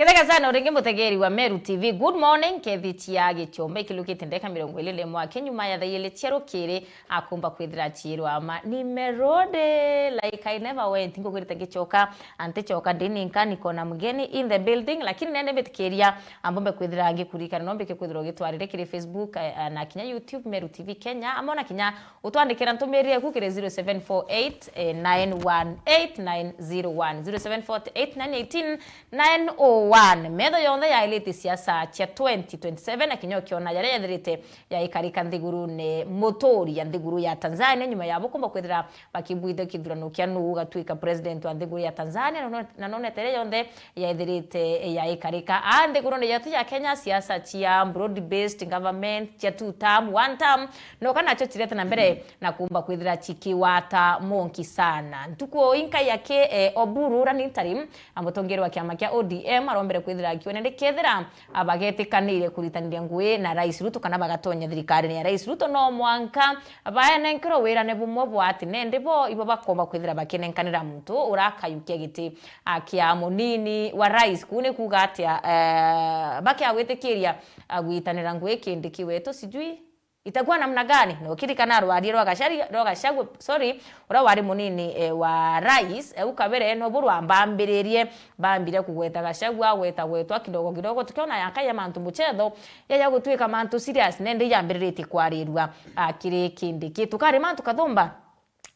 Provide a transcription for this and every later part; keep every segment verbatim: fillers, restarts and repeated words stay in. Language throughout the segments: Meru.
Kethega sana uringi mutegeri wa Meru T V. Good morning. Kethi cia Gichomba ikilukite ndeka mirongo iri na imwe aki nyuma ya thaa iri cia rukiri, akumba kwithira ciirwa ma ni merode, like I never went. Ngukwirite ngichoka, antichoka ndini nka nikona mgeni in the building, lakini nende mbitikiria ambombe kwithira ngikurikana no mbike kwithira ugitwarire kiri Facebook, eh, na kinya YouTube Meru T V Kenya, amona kinya utwandikira ntumiri eku kiri zero seven four eight nine one eight nine zero one, zero seven four eight nine eighteen nine oh one. Metho yonthe yailite siasa cia twenty twenty-seven, na kinya ukiona jaria yethirite yaikarika nthigurune muturi ya nthiguru ya Tanzania, nyuma yabo kumba kwithira bakibwithia kithurano kia nuu ugatwika president wa nthiguru ya Tanzania, na no-, na nonete iria yonthe yaithirite yaikarika. A nthigurune yetu ya Kenya, siasa cia broad based government, cia two term, one term, no kana nacio cirete na mbere na kumba kwithira cikiwata monki sana. Ntuku inka yake, eh, Oburu ura ni interim, a mutongeria wa kiama kia O D M, arombere kwithira akiona ndi kethira, a, bagetikaniire kuritaniria ngui na Rais Ruto kana bagatonya thirikarine ya Rais Ruto, no mwanka baenenkerwe wirane bumwe bwa ati nende bo ibo bakomba kwithira bakinenkanira muntu urakayukia giti, a, kia munini wa rais. Kuu ni kuuga atia, eh, bakiagwitikiria, a, gwitanira ngui kindi kiwetu sijui itakuwa namna gani? Na ukirikana rwarie rwa Gachari-, rwa Gachagua, sorry, uria wari munini, eh, wa rais, eh, au kabere no bu rwambambiririe, bambire kugweta Gachagua, gweta gwetwa kidogo kidogo, tukiona yaka ya mantu muchetho, ya, ya gutwika mantu serious, nende yambiriritie kwarirua, ah, kiri kindi ki. Tukari mantu kathumba,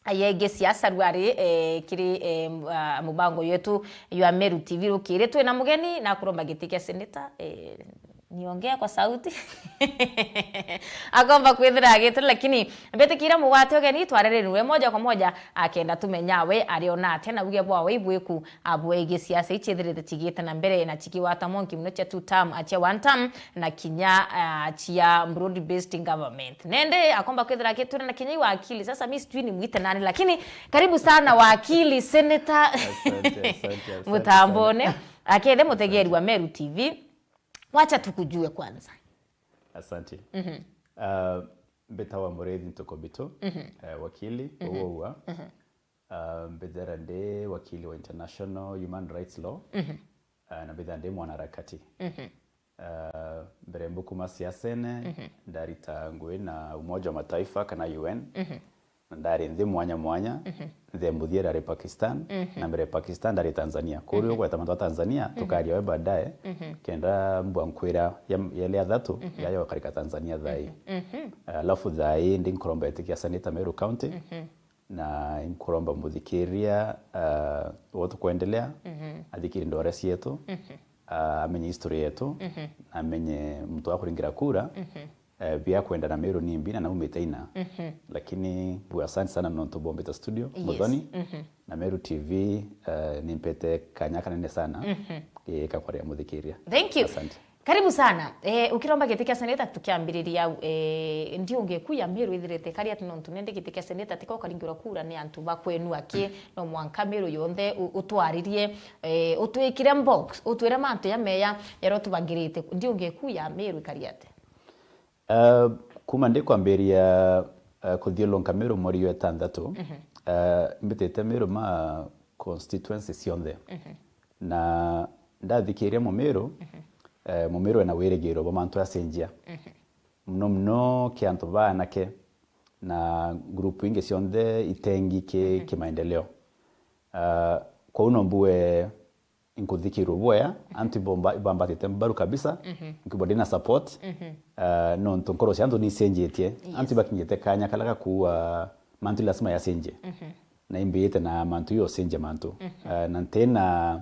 ayege siasa rwari, eh, kiri, eh, m-, ah, mubango yetu ywa Meru T V rukiri. Twina mugeni na kuromba giti kia senator, eh, niongea kwa sauti. Akomba kwithira agitire, lakini mbitikira mugwate ugeni twarererwe moja kwa moja, akenda tumenya we ariona atia na uge bwawe ibwiku abwegi siasa ichithirite chigite na mbere na chikiwata monki muno chia two term, a chia one term, na kinya, ah, chia broad based government. Nende akomba kwithira agitwira na kinya iwa akili. Sasa mi sijui ni mwite nani, lakini karibu sana wakili senator. Asante, asante, asante Mutambone sana. Akende mutegeri wa Meru T V. Wacha tukujue kwanza. Asante. Mhm. Ah, mbitawa Muriithi Ntuku Mbitu, mhm, eh, wakili, mhm, wa Ua. Mhm. Ah, mbithira ndi wakili wa international human rights law. Mhm. Ah, na mbithira ndi mwanaharakati. Mhm. Ah, mbere mbukuma siasene, mhm, ndarita ngui na Umoja wa Mataifa kana U N. Mhm. Na ndari nthi mwanya mwanya, mhm, nthi ya muthia ndari Pakistan, mhm, na mbere ya Pakistan ndari Tanzania. Kuu, mhm, ugweta mantu a Tanzania, mhm, tukaria we baadaye, mhm, kenda mbua nkwira ya, yele ya thatu, mhm, yayo karika Tanzania thai. Mhm. Mhm. Alafu thai ndi nkuromba itikia senator Meru County, mhm, na nkuromba muthikiria, uh, wotu kwendelea, mhm, athikiri ndore cietu, mhm, ah, amenye history yetu, mhm, na amenye muntu wa kuringira kura, mhm, eh, bia kwenda na Meru nimbi na naumite ina. Mhm. Lakini bu asante sana nontu bombite studio, yes, Muthoni, mhm, na Meru T V, eh, nimpete kanya kanene sana, mhm, eh, ka kwaria muthikiria. Thank you. Asante. Karibu sana. Eh, ukiromba giti kia senator tukiambiriria, eh, ndiungi ku ya Meru ithirite kari ati nontu nende giti kia senator tika ukaringirwa kura ni antu ba kwenu aki, no mwanka Meru yonthe u-, utwaririe, eh, utwikire box, utwire mantu ya meya, yaro tubangirite, ndiungi ku ya Meru ikari ati? Eh, kuma ndikwambiria, eh, kuthiulunka Meru mweri wa itantatu, mhm, eh, mbitite Meru ma constituency cionthe. Mhm. Na ndathikiria Mumiru, mhm, eh, Mumiru ena wirigiro bwa mantu acenjia. Mhm. Muno muno ki antu ba anake na group ingi cionthe itengi ki, mhm, kimaendeleo. Ah, kwou no mbue nkuthikirwe bwea, mhm, antu ibomba-, ibambatite mbaru kabisa, mhm, nkiuga ndina support, mhm, ah, nontu nkoro cia antu nicenjetie. Yes. Antu ibakinyite kanya kala gakuua mantu lazima yacenjie. Mhm. Na imbiite na mantu iocenjia mantu. Mhm. Ah, na ntina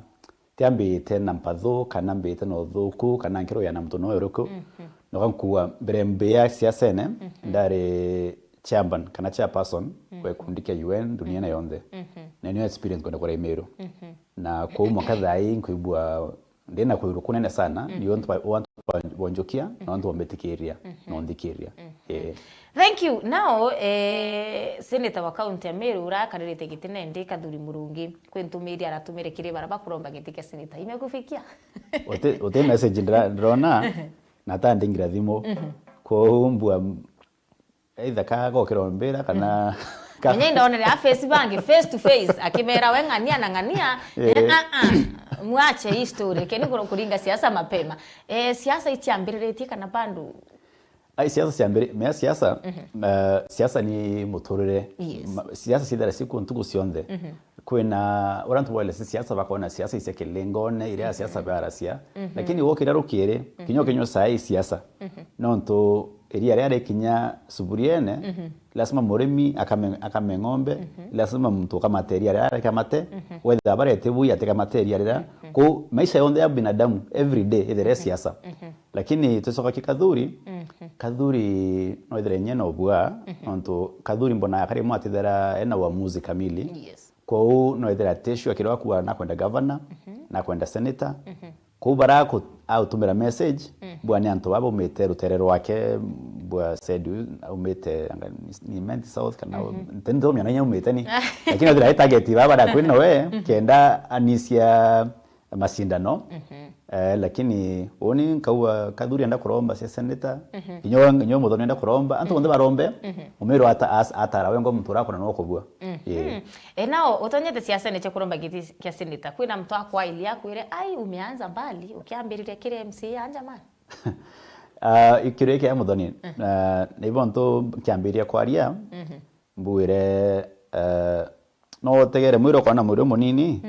tiambite na mpathu, kana mbite na uthuku, kana nkiro ya na muntu no uriku. Mhm. Noka nkuwa mbere mbia siasene, mhm, ndari chairman kana chairperson, mhm, wa gikundi kia U N duniani, mhm, yonthe. Mhm. Na niyo experience kwenda kuria Meru. Mhm. Na kwou mwanka thai nkwigua ndina kwirwa kunene sana, mhm, ni ontu wa, wa antu ba-, bonjukia, na, mhm, antu bombitikiria, mhm, na onthikiria. Mhm. Eh. Thank you. Now, eh, senator wa county ya Meru urakaririte giti nendi Kathuri Murungi, kwi ntumiri aratumire kiri bara bakuromba giti kia senator. Imekufikia? Uti, uti message ndira-, ndirona, na ta ndingira thimu. Mhm. Kwou mbua, either ka gokira ombira kana, mhm, ka- Menya indonere a face bangi, face to face, akimera we ng'ania na ng'ania, eh, ah, ah. Mwache hii story, keni kuro-, kuringa siasa mapema. Eh, siasa ichiambiriritie kana bado? Ai, siasa ciambiri-, mea siasa, eh, siasa ni muturire. Yes. Ma-, siasa cithera ciku ntuku cionthe. Kwina uria antu boelese siasa, bakona siasa icia kilingone, iria siasa baracia. Lakini wokira rukiri, kinya ukinywa saa hii siasa. Nontu iria riria rikinya suburiene, lazima murimi akame-, akame ng'ombe, lazima muntu ukamate iria riria rikamate, wetha barete bui atikamate iria riria. Kou maisha yonthe ya binadamu, every day, ithire siasa. Lakini tucoka ki Kathuri, Kathuri no ithire nye no bua, nontu Kathuri mbona kari mwa atithera ena uamuzi kamili. Yes. Kou no ithira atishua kirwa kuwa nakwenda governor, nakwenda senator. Kou bara ku-, autumira message, bua ni antu baba umite rutere rwake, bua said u-, umite anga ni, ni Imenti South kana u-, nti-, ntiumia na inya umite ni. Lakini no ithira target baba da kwina we, kenda anisia macindano. Eh, lakini uni nkauga Kathuri enda kuromba cia senator, kinya, kinya Muthoni enda kuromba, antu bonthe barombe, umwirwa ata-, as-, atara we ngo muntu urakona no kubua. Ii. E, nao utonyete siasene cia kuromba giti kia senator, kwina muntu akwailia akwire, "Ai, umeanza mbali, ukiambiriria kiri M C A anja man." Ah, ikirio kia Muthoni, ah, ni bontu nkiambiria kwaria, mbwire, eh, no utegere mwiri ukona mwiri umunini,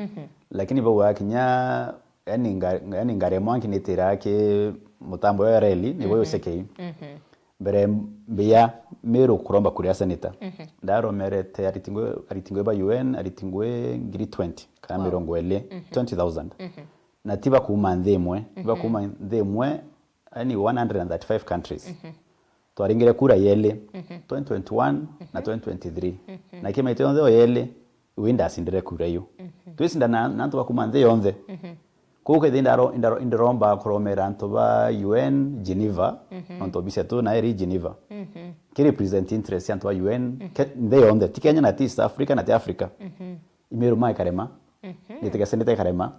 lakini bau akinya, yani nga-, yani ngari ya mwanki nitira ki mutambo ya reli, nigo yucekei. Mbere mbia Meru kuromba kuria senator. Ndaromerete ariti ngui, ariti ngui ba U N, ariti ngui ngiri twenty, kana mirongo iri, twenty thousand. Na ti ba kuuma nthi imwe, ti ba kuuma nthi imwe, yani one hundred and thirty-five countries. Twaringire kura yeli, twenty twenty-one na twenty twenty-three. Na kimaito yonthe o yeli, wi ndacindire kura iu. Twisindana na antu ba kuuma nthi yonthe. Kou kethi indaro-, indaro-, indiromba kuromera antu ba U N Geneva, nontu obisi yetu nayo iri Geneva. Ki represent interest ya antu ba U N, ke-, nthi yonthe, ti Kenya na ti East Africa na ti Africa. Imeru mai karema, nitike senator karema.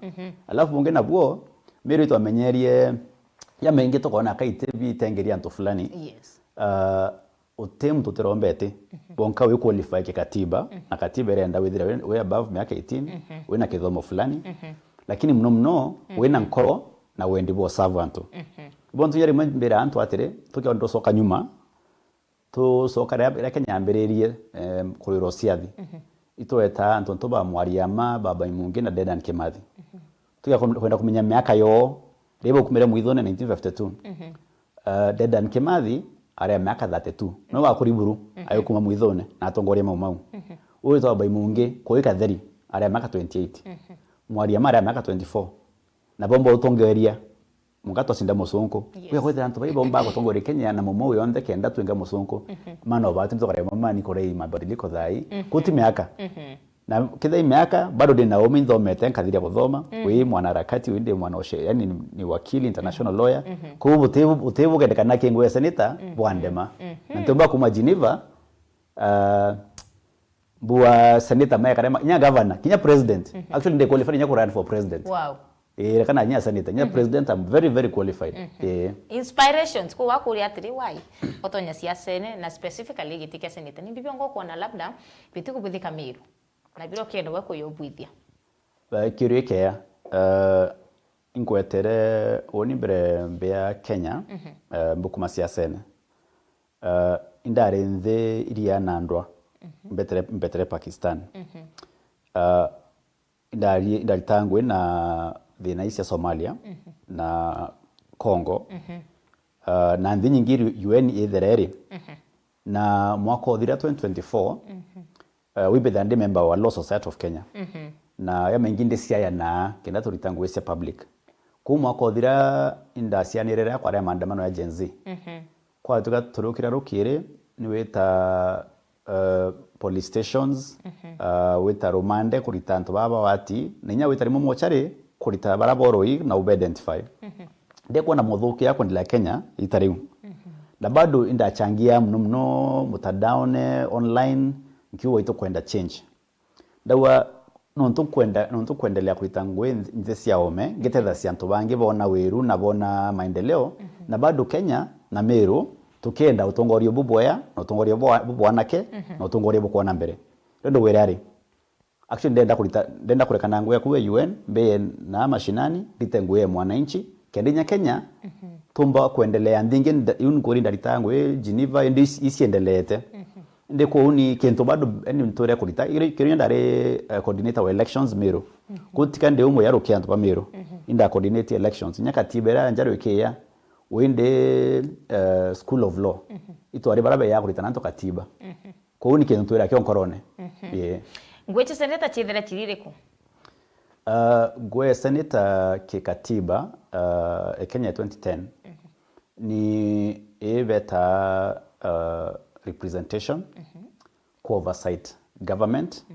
Alafu bungi nabuo, Meru itwamenyerie ya maingi tukona kaite bitengeria antu fulani. Yes. Ah, uti muntu utirombete, bonka wi qualify kikatiba, na katiba irenda withire wi, wi above miaka eighteen, wina kithomo fulani. Lakini muno muno, wina nkoro na wendi bwa serve antu. Bontu ya rimwe mbira antu atiri, tukia ndocoka nyuma, tucoka riria, riria Kenya yambiririe, em, kurirwa ciathi. Itweta antu ntu ba Mwariama, Baba Imungi na Dedan Kimathi. Tukia kum-, kwenda kumenya miaka yoo, riria baukumire mwithone nineteen fifty-two. Eh, Dedan Kimathi ari a miaka thirty-two. No wakuri buru, agikuma mwithone, na atongoria mau mau. Uyu witwa Baba Imungi, Kui Katheri, ari a miaka twenty-eight. Mwariama ari a miaka twenty-four. Na bomba utongeria, muka twacinda musunku. Yes. Kuya kwithira antu bai bomba gutongoria Kenya na mumo yonthe kenda twinga musunku. Mana obatu nitokare mama ni kurei mabadiliko thai. Kuti miaka. Na kethira i miaka, bado ndi na umi nthomete, nkathiria kuthoma, wi mwana harakati, wi ndi mwana uce-, yani ni, ni wakili, international lawyer. Kou buti-, butibugendekana kingwe senator, bwandema. Na ntiumba kuma Geneva, ah, bua senator, mayor, kana ma-, kinya governor, kinya president. Actually, ndi qualified kinya ku run for president. Wow. Eh, kana kinya senator, kinya president, I'm very, very qualified. Eh. Inspirations, ku wakuria atiri, why? Otonya siasene, na specifically giti kia senator. Ni bibi ngo kuona labda, biti kubuthika Meru. Na biro kenda we kuyobwithia. Eh, kiuria kea, eh, inkwetere uni mbere mbia Kenya, eh, mbukuma siasene. Eh, indari nthi iria na ndwa, mbetere, mbetere Pakistan. Eh, indari, indarita ngui na thina ii cia Somalia na Congo. Eh, na nthi nyingi U N ithere iri. Na mwaka uthira twenty twenty-four, eh, wibitha ndi member wa Law Society of Kenya. Na ya maingi ndiciayana kenda turita ngui cia public. Kuu mwaka uthira indacianire riria kwaria maandamano ya Gen Z. Kwatuika turiukira rukiri, ni wita, eh, police stations, eh, wita rumande kurita antu baba wati, na inya wita rimwe mochari kurita bara boroi na ube identify. Ndikwona muthukia kuendelea Kenya ita riu. Na bado indachangia muno muno mutandaone, online, nkiuga itukwenda change. Ndauga, nontu nkwenda, nontu nkwendelea kurita ngui nthi, nthi cia ome, ngitethecia antu bangi bona wiru na bona maendeleo, na bado Kenya na Meru, tukienda utongoria bubwea, na utongoria bwa, bubwanake, na utongoria bukwona mbere. Rio ndugwire ari, Actually, ndenda kurita, ndenda kurekana ngugi ya kuwe U N, mbeye na mashinani, ndite ngugi ya mwananchi, kenda inya Kenya, tumba kuendelea. Nthingi nda-, iu nkuri ndarita ngugi Geneva, indi ici-, iciendeleete. Indi kuu ni kintu bado, yani, nture kurita, kiri, kiri ndari, eh, coordinator wa elections Meru. Kutika ndi umwe ya rukia antu ba Meru. Inda coordinate elections. Inya katiba iria njaru ikiya, windi, eh, School of Law. Itwari bara beya kuritana antu katiba. Kuu ni kintu twira kio nkorone. Yeah. Ngugi cia seneta ciithira ciri iriku? Uh, ngugi ya seneta kikatiba, uh, e Kenya twenty ten, ni ibeta, uh, representation, ku oversight government,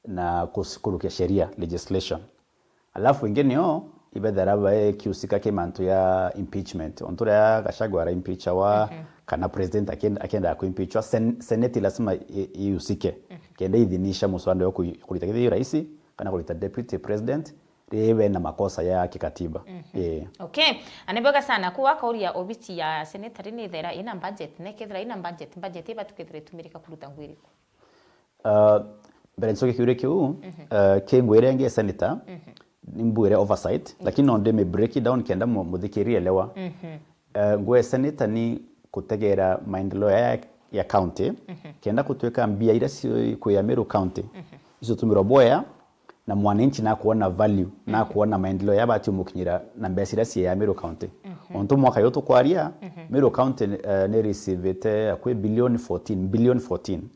na kus-, kurukia sheria, legislation. Alafu ingi nio ibethera bakiusika ki mantu ya impeachment. Ontu ria Gachagua ara impeachawa, kana president akien-, akiendaga ku impeachwa, sen-, senate lazima i-, iusike. Kenda ithinisha muswada yo ku-, kurita kithii rais, kana kurita deputy president, riria bena makosa ya kikatiba. Eh. Okay. Na ni bwega sana. Ku wakauria obisi ya seneta ri ni ithera ina budget, na ikethira ina budget, budget ibatu kwithira itumirika kuruta ngugi iriku? Uh, mbere ncoke kiuria kiu, uh, ki ngugi iria ingi ya senator, ni mbwire oversight, lakini no ndimi break it down kenda mu-, muthikiri elewa. Uh, ngugi ya senator ni kutegera maendeleo ya, ya county, kenda gutwika mbia iria ci-, kwi ya Meru County, icio tumirwa bwea, na mwananchi nakwona value, nakwona maendeleo yabati umukinyira na mbeca iria cie ya Meru County. Ontu mwaka uyu tukwaria, Meru County, eh, ni receivite akwi billion fourteen, billion fourteen.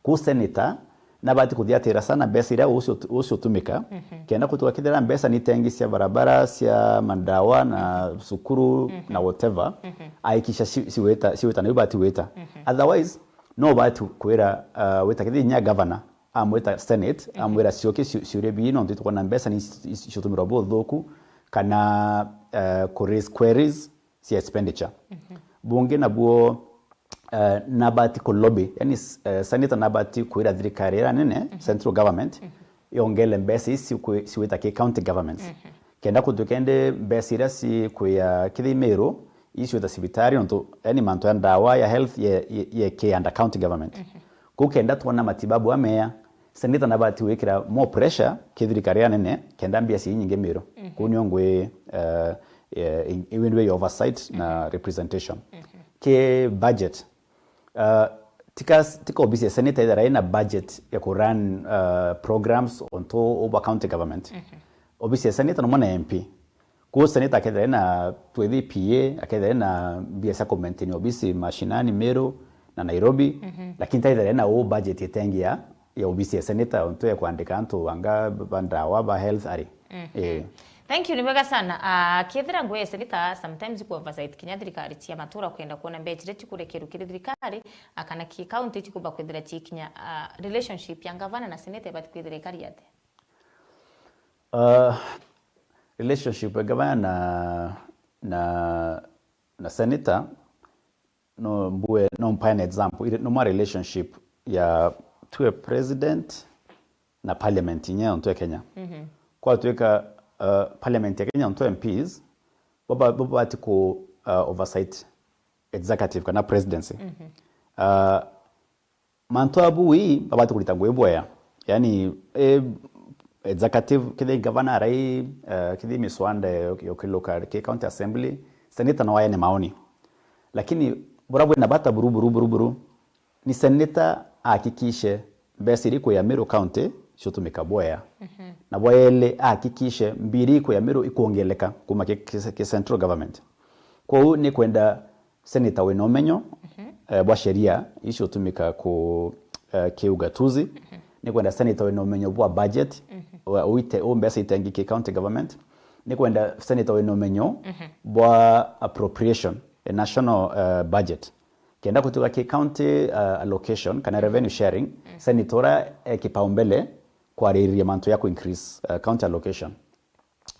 Ku senator nabati kuthiatira sana mbeca iria ucio, ucio utumika, kenda kutuga kethira mbeca ni tengi cia barabara, cia mandawa na cukuru na whatever, aikisha ci-, ciwita, ciwita na ibati wita. Otherwise, no bati kwira, uh, wita kethira inya governor, amwita Senate, amwira cioke ci-, ciurie bii, nontu itukwona mbeca ni ci-, ci-, ciutumirwa buthuku, kana, eh, ku raise queries cia expenditure. Bungi nabuo, eh, nabati ku lobby, yani s-, eh, senator nabati kwira thirikari iria nene, central government, yongele mbeca ici kwi-, ciwita ki county governments. Kenda kutwika indi mbeca iria ci kwi ya kithii Meru, ii ciwita cibitari, nontu, yani mantu ya ndawa, ya health, ye, ye, ye ki under county government. Kuu kenda twona matibabu amea, seneta nabati gwikira more pressure ki thirikari ya nene, kenda mbia cie nyingi Meru. Kuu nio ngwi, eh, eh, in-, iu ndio ya oversight na representation. Ki budget, uh, tika, tika obisi ya seneta ithera ina budget ya ku run, uh, programs ontu uba county government. Obisi ya seneta no mwana M P. Kuu seneta akethira ena twithi P A, akethira ena mbia cia ku maintain obisi mashinani Meru na Nairobi, lakini taithira ena u budget itengi ya, ya obisi ya seneta, ontu ya kwandika antu anga ba ndawa, ba health, ari. Eh. Thank you, ni bwega sana. Ah, kethira ngugi ya seneta sometimes ku oversight kinya thirikari cia matura kwenda kuona mbeca iria cikurekerwa kiri thirikari, ah, kana ki county cikumba kwithira cikinya, ah, relationship ya gavana na seneta ibati kwithira ikari atia? Uh, relationship ya gavana na, na, na senator, no mbue, no mpae an example, ile, no mwa relationship ya tue president na parliament inya ontu ya Kenya. Kwa tuika, uh, parliament ya Kenya ontu M Ps, baba, baba bati ku, uh, oversight executive kana presidency. Uh, Mantu abu ii babati kurita ngugi bwea. Yani, eh, executive, kithi governor arai, eh, kithi miswanda yo, yo kilocal, ki county assembly, senator no aene maoni. Lakini bura bwina bata buru, buru, buru, buru, ni senator ahakikishe mbeca iri kwi ya Meru County ciutumika bwea. Na bwa eli ahakikishe mbia iri kwi ya Meru ikwongeleka kuma ki, ki, ki central government. Kwou ni kwenda senator wina umenyo, eh, bwa sheria icio utumika ku, eh, ki ugatuzi. Ni kwenda senator wina umenyo bwa budget, wa uite, u mbeca itengi ki county government. Ni kwenda senator wina umenyo bwa appropriation, a national, eh, budget. Kenda kutuga ki county, eh, allocation kana revenue sharing, senator ura e kipaumbele kwaririria mantu ya ku increase, eh, county allocation.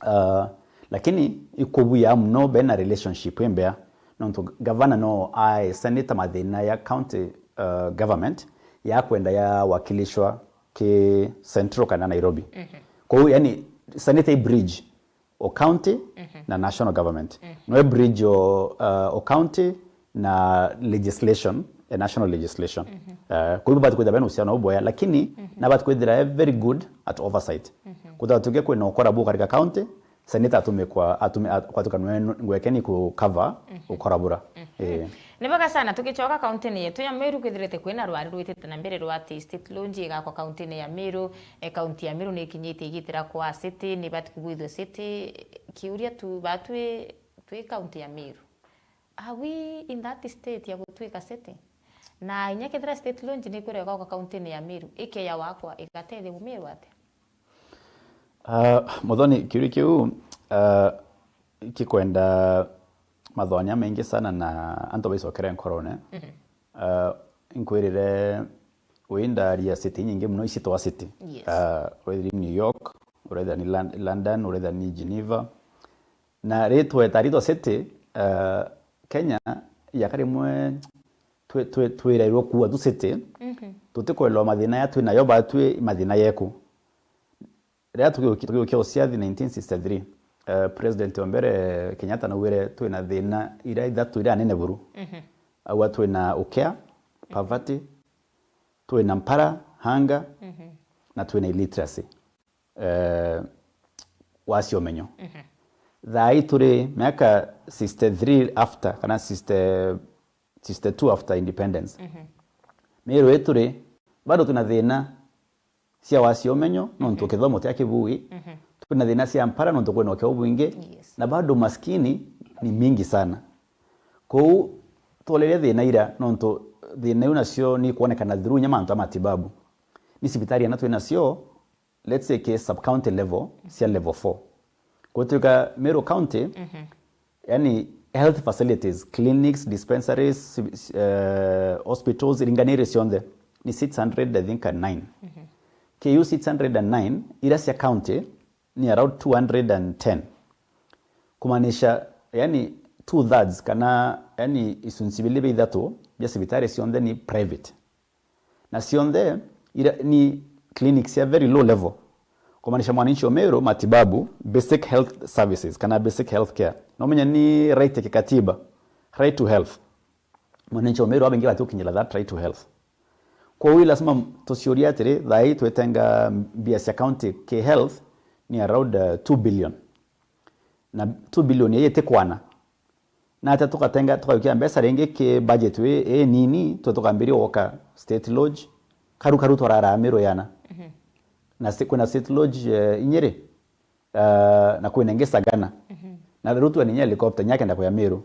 Uh, lakini ikubuya muno bena relationship imbea, nontu gavana no ae senator mathina ya county, uh, government ya kwenda ya wakilishwa ki central kana Nairobi. Kwou, yani, senator i bridge o county na national government. No i bridge o, uh, o county na legislation a national legislation. Eh, kwa hivyo bati kwithira bena uhusiano ubwea, lakini na bati kwithira very good at oversight. Kutatuke kwina ukora bu katika county, senator atumikwa, atumi-, at-, kwatukanwe ngwekeni ku cover ukora bura. Eh. Ni bwega sana, tugicoka kaunti-ini yetu ya Meru, kwithirite kwina rwari rwitite na mbere rwa ati state launch igakwa kaunti-ini ya Meru, eh, kaunti ya Meru ni ikinyite igitira kwa city, ni bati kugwithua city, kiuria tu batwi twi kaunti ya Meru. Are we in that state ya gutwika city? Na inya kethira state launch ni kwirega kwa kaunti-ini ya Meru, ikeya wakwa igatethia Mumiru atia? Ah, Muthoni, kiuria kiu, ah, kikwenda mathonya maingi sana na antu baicokere nkorone. Ah, nkwirire wi ndaria city nyingi muno icitwa city. Yes. Ah, whether ni New York, whether ni Lon-, London, whether ni Geneva. Na ritwe taritwa city, ah, Kenya, yaka rimwe twi-, twi-, twirairwe kuua tu city, tutikwelewa mathina ya twinayo, batwi mathina yeku. Riria tugiuki-, tugiukia uciathi nineteen sixty-three, eh, President wa mbere Kenyatta naugire twina thina iria ithatu iria nene buru. Auga twina ukea, poverty, twina mpara, hunger, na twina illiteracy, eh, wasi umenyo. Thaa ii turi miaka sixty-three after, kana sixty, sixty-two after independence. Meru ii turi, bado twina thina cia wasi umenyo, nontu kithomo tia kibui. Twina thina cia mpara, nontu kwina ukea bubwingi. Yes. Na bado maskini ni mingi sana. Kou twoleria thina ira, nontu thina iu nacio ni kwonekana through nya mantu a matibabu. Ni cibitari ana twinacio, let's say, ki sub-county level, cia level four. Gutwika Meru County, yani, health facilities, clinics, dispensaries, eh, hospitals, iringanire cionthe, ni six hundred, I think, and nine. Kiu six hundred and nine, ira cia county, ni around two hundred and ten. Kumaanisha, yani, two thirds, kana, yani, icunci bili bia ithatu bia cibitari cionthe ni private. Na cionthe ira ni clinics cia very low level. Kumaanisha mwananchi wa Meru matibabu, basic health services, kana basic health care. Na umenya ni right ya kikatiba, right to health. Mwananchi wa Meru abaingi bati gukinyira that right to health. Kwa hiyo lazima tuciurie atiri, thaa ii twetenga mbia cia county ki health ni around, uh, two billion. Na two billion ii itikwana. Na atia tugatenga, tugaikia mbeca ringi ki budget wi, ii nini, twe tukambiria gwoka state lodge, karu karu twarara Meru yana. Na sti-, kwina state lodge, eh, inyiri, eh, na kwina ingi Sagana. Na riu twena inya helicopter, inya kenda kuya Meru.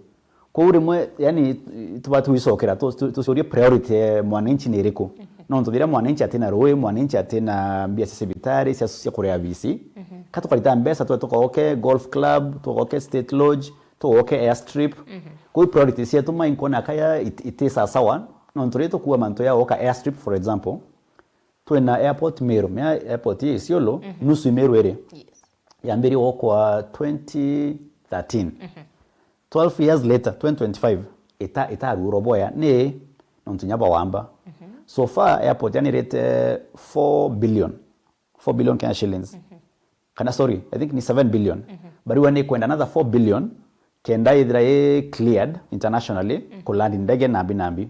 Kou rimwe, yani, tubati gwicokera, tu-, tu-, tucurie priority ya mwananchi ni iriku. Nontu thiria mwananchi atina rui, mwananchi atina mbia cia cibitari, cia, cia kuria bici, ka tukarita mbeca twe tukoke golf club, tukoke state lodge, tugoke airstrip. Kuu priority cietu mai nkona kaya it-, iti sawasawa, nontu riria tukuua mantu ya gwoka airstrip, for example, twina airport Meru, mea airport ya Isiolo, nusu Meru iri. Yes. Yambirie gwokwa twenty thirteen. Twelve years later, twenty twenty-five, ita-, itaruurwa boya ni nontu nya bawamba. So far, airport yanirite four billion, four billion Kenya shillings. Kana, sorry, I think ni seven billion. But riu ni kwenda another four billion kenda ithira i cleared internationally, kuland ndege nambi nambi.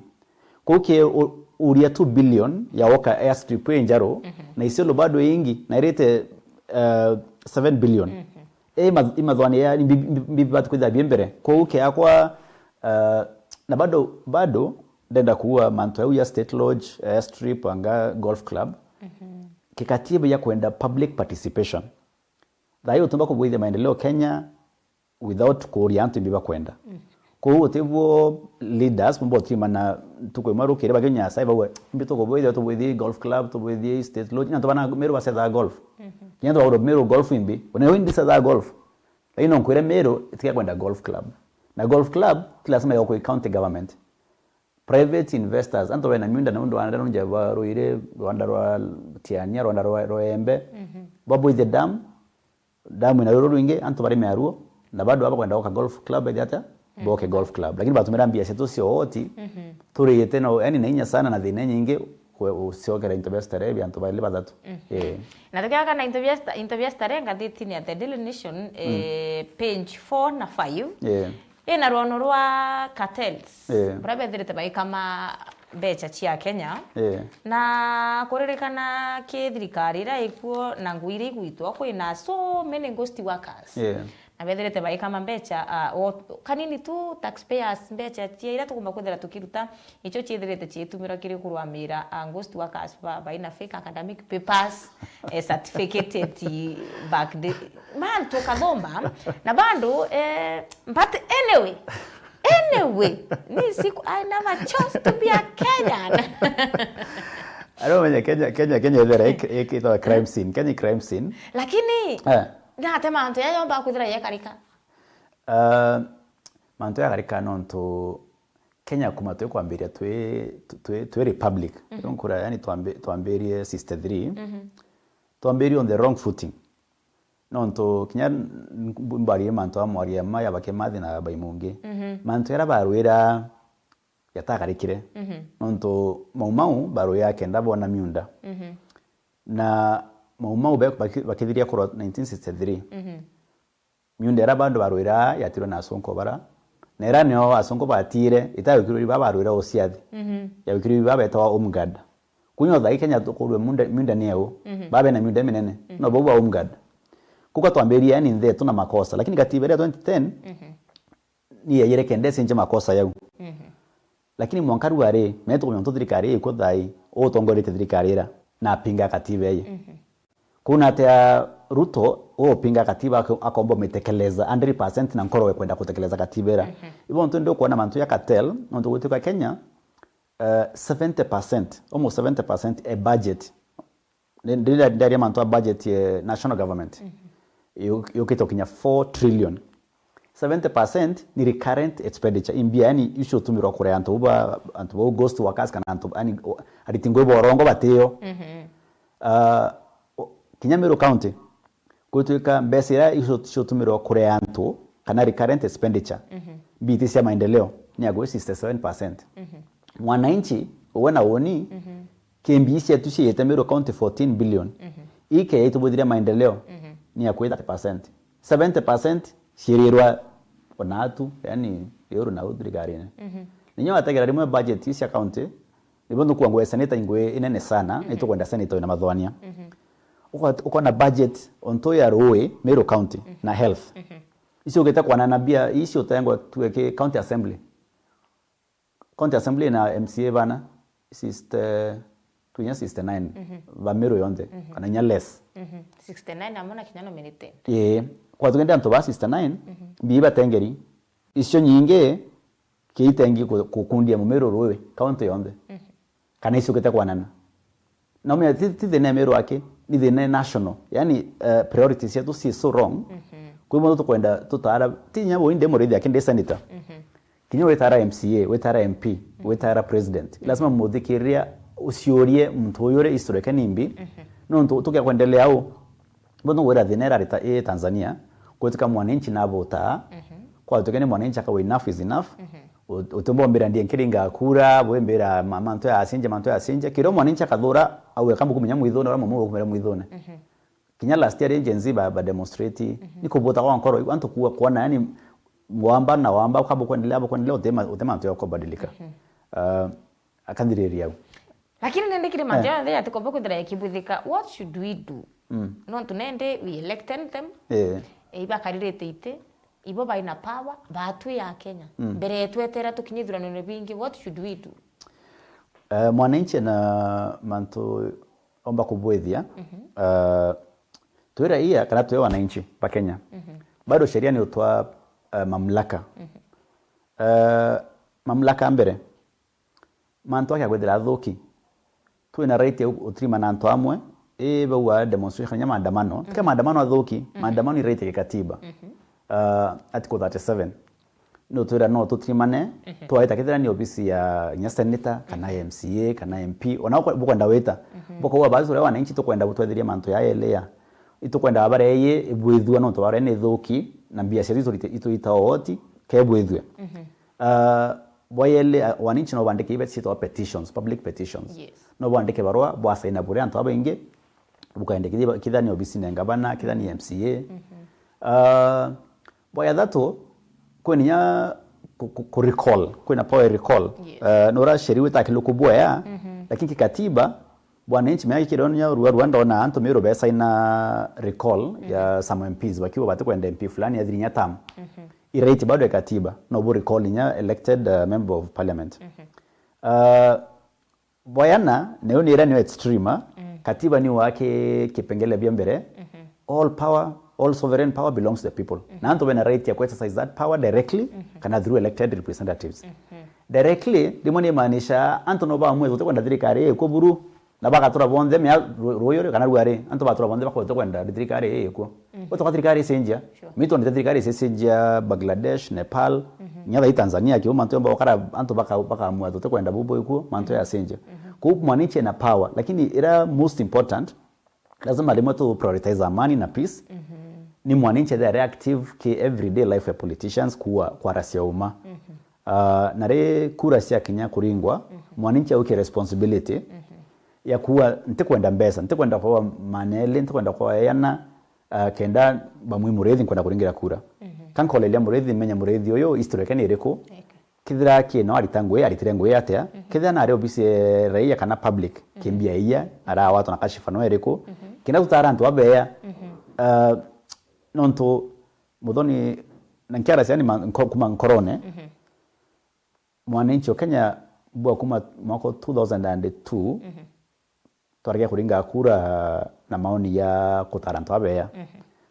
Kou ki u-, uria two billion ya gwoka airstrip i njaru, na Isiolo bado i ingi, na irite, uh, seven billion. I ma-, i mathwani ya, ni bi-, bi-, bi-, bibati kwithira bi mbere. Kou kiakwa, uh, na bado, bado ndenda kuua mantu au ya state lodge, airstrip, anga golf club. Kikatiba ya kwenda public participation. Thayo utumba kubwithia maendeleo Kenya without kuuria antu imbi bakwenda. Kou utibwo leaders bumba utimana ntuku imwe rukiri bakinya Nyasae bauga, imbi tukubwithia, tubwithie golf club, tubwithie state lodge, na antu bana Meru bacethaa golf. Kinya antu bagura Meru golf imbi, ona yo imbi cethaa golf. Lakini no nkwire Meru itiga kwenda golf club. Na golf club ti lazima yokwe county government. Private investors, antu bena miunda na undu wa nja ba Ruiri, rwanda rwa Tiania, rwanda rwa, rwa Embe, babwithie dam, dam ina ruru rwingi, antu bari miaruo, na bado aba kwenda gwoka golf club, ethi atia? Boke golf club. Lakini batumira mbia cietu cia oti, turite no, yani na inya sana na thina nyingi, kwe-, uciokera into bia starehe bia antu baili bathatu. Eh. Na tukiaga na into bia sta-, into bia starehe, ngathitini ya The Daily Nation, eh, page four na five. Eh. Ina rwono rwa cartels. Eh. Buria bethirite baikama mbecha cia Kenya. Yeah. Na kuririkana ki thirikari iria ikuo na ngui iria igwitwa, kwina so many ghost workers. Yeah. Na bethirite baikama mbecha, ah, o, kanini tu taxpayers mbecha cia iria tugomba kwithira tukiruta, icio ciithirite ciitumirwa kiri kurwamira, ah, ghost workers ba, baina fake academic papers, eh, certificate eti back the, man, tukathoma, na bado, eh, but anyway, anyway, ni siku, I never chose to be a Kenyan. Aramenye Kenya, Kenya, Kenya ithera ik-, ik-, itawa crime scene. Kenya i crime scene. Lakini, eh, nate mantu ya yomba kwithira yekarika. Eh, mantu yakarika nontu Kenya kuma twi kwambiria twi, twi, twi republic. Mhm. Nkura, yani twambi-, twambirie sixty-three. Mhm. Twambirie on the wrong footing. Nontu kinya n-, n-, mbarie mantu a mwaria ma ya Bakimathi na Baimungi. Mhm. Mantu yaria barwira yatakarikire. Mhm. Nontu Mau Mau barwira kenda bona miunda. Mhm. Na Mau Mau be-, baki-, bakithiria kurwa nineteen sixty-three. Mhm. Miunda iria bandu barwira yatirwe na asonko bara. Na iria nio asonko batire, itawikirwe iba barwira uciathi. Mhm. Yawikirwe iba betawa Home Guard. Kunya thaai Kenya tukurwe miunda, miunda ni eu. Mhm. Babe na miunda minene. Mhm. No bau ba Home Guard. Kuka twambirie yani nthetu na makosa. Lakini katiba iria twenty ten, mhm, ni yeyire kenda icenje makosa yau. Mhm. Lakini mwanka riu ari, me tukumenya untu thirikari ikuo thaai, utongoretie thirikari ira, na apinga katiba ii. Mhm. Kuna atia Ruto upinga katiba ako-, akomba umitekeleza hundred percent na nkoro we kwenda kutekeleza katiba ira. Mhm. Ibo ntu ndi ukuona mantu ya cartel, nontu gwituka Kenya, eh, seventy percent, almost seventy percent e budget. Ndi-, ndi-, ndaria mantu a budget ye national government. Mhm. Yu-, yukite kinya four trillion. Seventy percent ni recurrent expenditure. Imbia, yani, icio utumirwa kuria antu ba, antu bau ghost workers kana antu, yani, o-, ariti ngui borongo batio. Mhm. Ah, o-, kinya Meru County, gwituika mbeca iria icio ciotumirwa kuria antu, kana recurrent expenditure, mhm, mbiti cia maendeleo, ni agwe sixty-seven percent. Mhm. Mwananchi, uwe na woni, mhm, ki mbii cietu ciite Meru County fourteen billion. Mhm. Ike yaitubuthiria maendeleo, mhm, ni agwe thirty percent. Seventy percent ciirirwa onatu, yani, iuru na u thirikarine. Mhm. Ninyo wategera rimwe budget cia county, nibo ndukuwa ngwe senator ingwe inene sana, mhm, itukwenda senator ina mathwania. Mhm. Uko-, ukona budget onto ya rui, Meru County, mhm, na health. Mhm. Icio ugite kwanana mbia, icio utengwa tuwe ki county assembly. County assembly na M C A bana, sixty, twinya sixty-nine, mhm, ba Meru yonthe, mhm, kana inya less. Mhm. Sixty-nine amwe na kinya nominated. Ii, kwa tukende antu ba sixty-nine, mhm, mbii batengeri. Icio nyingi, kiitengi ku-, kukundia Mumiru rui, county yonthe. Mhm. Kana icukite kwanana. Na umenya ti, ti thina ya Meru aki, ni thina ya national. Yani, eh, priorities cietu ci so wrong. Mhm. Kwi mundu tukwenda tutara, ti nya wi ndi murithi aki ndi senator. Mhm. Kinya witara M C A, witara M P, mhm, witara president. Mhm. Lazima muthikiriria uciurie muntu uyu uri history yake ni mbi. Mhm. Nontu tukia kwendelea u, Bono ngwira thina irari ta ii Tanzania, gwitika mwananchi nabutaa, mhm, kwatuike ni mwananchi akauga enough is enough. Mhm. Ut-, utimbombira ndie nkiringa kura, bwimbira ma-, mantu ya acinje, mantu ya acinje. Kiria mwananchi akathura, auga kambu kumenya mwithone, uria mumu ukumenya mwithone. Mhm. Kinya last year ri Gen Z ba, ba demonstrate, mhm, ni kubuta kwa nkoro, antu kuwa kuona, yani, wamba na wamba, kambu kuendelea, kambu kuendelea, utema, utema antu ya kubadilika. Mhm. Uh, akathiriria au. Lakini nindi kiri mantu, eh, yonthe yatikomba kwithira yakibuthika, what should we do? Mm. Nontu nindi we elected them, eh, ibakaririte iti, ibo baina power, batwi ya Kenya. Mm. Mbere yetu eteera tukinye ithuranone bingi, what should we do? Eh, mwananchi na mantu omba kubwithia, mhm, eh, twi raia kana twi wananchi ba Kenya, mhm, bado sheria ni utwa, eh, mamlaka. Mhm. Eh, mamlaka mbere, mantu akia kwithira athuki. Twina right ya utirimana antu amwe, ii bauga demonstration, nya maandamano. Tike, mhm, Maandamano athuki, mhm, Maandamano i right ya kikatiba. Mhm. Uh, article thirty-seven. No twira no tutirimane, mhm, twaita kethira ni obisi ya nya senator, kana, mhm, M C A, kana M P, ona ukwe-, bukwenda wita. Mhm. Bukauga basi uria wananchi tukwenda butwethiria mantu ya elea. Itukwenda bareye ibwithua nontu bareye ni thuki, na mbia cietu itu-, ituita ooti, kebwithue. Mhm. Uh, bwa yeli, uh, wananchi no bandike ibe ciitagwa petitions, public petitions. Yes. No bwandike barua, bwasaina buri antu abaingi, bukaendekithia ba-, kithani obisine ya ngavana, kithani M C A. Mhm. Uh, bwa ya thatu, kwi ninya ku, ku, ku recall, kwina power recall. Yes. Eh, nura sheria wita kiluku bwea, lakini kikatiba, bwana inchi mea kikiro nya rua rua ndona antu miru besa ina recall ya some M Ps bakiwa bati kwenda M P fulani athiri nya term. I right bado ya katiba, no bu recall nya elected, uh, member of parliament. Uh, Bwayana, nayo ni iria niyo extreme, ah? Katiba ni wake kipengele bia mbere, all power, all sovereign power belongs to the people. Na antu bena right ya ku exercise that power directly, kana through elected representatives. Directly, rimwe ni maanisha antu no baamue tuti kwenda thirikari ikuo buru, na bagatura bonthe mea ru-, ruyu ri, kana ruari, antu batura bonthe bakwete kwenda thirikari ikuo. Utoka thirikari icenjia. Sure. Mitu nite thirikari icenjia Bangladesh, Nepal, nya thai Tanzania, kiu mantu yomba bakara, antu baka-, bakaamua tuti kwenda bubu ikuo, mantu ya cenjia. Kuu mwananchi ena power, lakini ira most important, lazima rimwe tu prioritize amani na peace. Ni mwananchi ethire ari active ki everyday life ya politicians kuwa, kwaracia uma. Ah, na ri kura cia kinya kuringwa, mwananchi auke responsibility ya kuwa, ntikwenda mbeca, ntikwenda kwa maneli, ntikwenda kwa yana, ah, kenda bamwi Muriithi nkwenda kuringira kura. Ka nkoleria Muriithi, menya Muriithi uyu, history yake ni iriku? Kethira ki no arita ngui, aritire ngui atia? Kethira nari obisi ya raia kana public, kimbia iya, arawatwa na kashifa no iriku? Kenda tutara antu abeya, ah, nontu Muthoni, na nkiara ciani ma-, nko-, kuma nkorone, mwananchi o Kenya bua kuma mwaka two thousand and two, twarikia kuringa kura na maoni ya kutara antu abeya.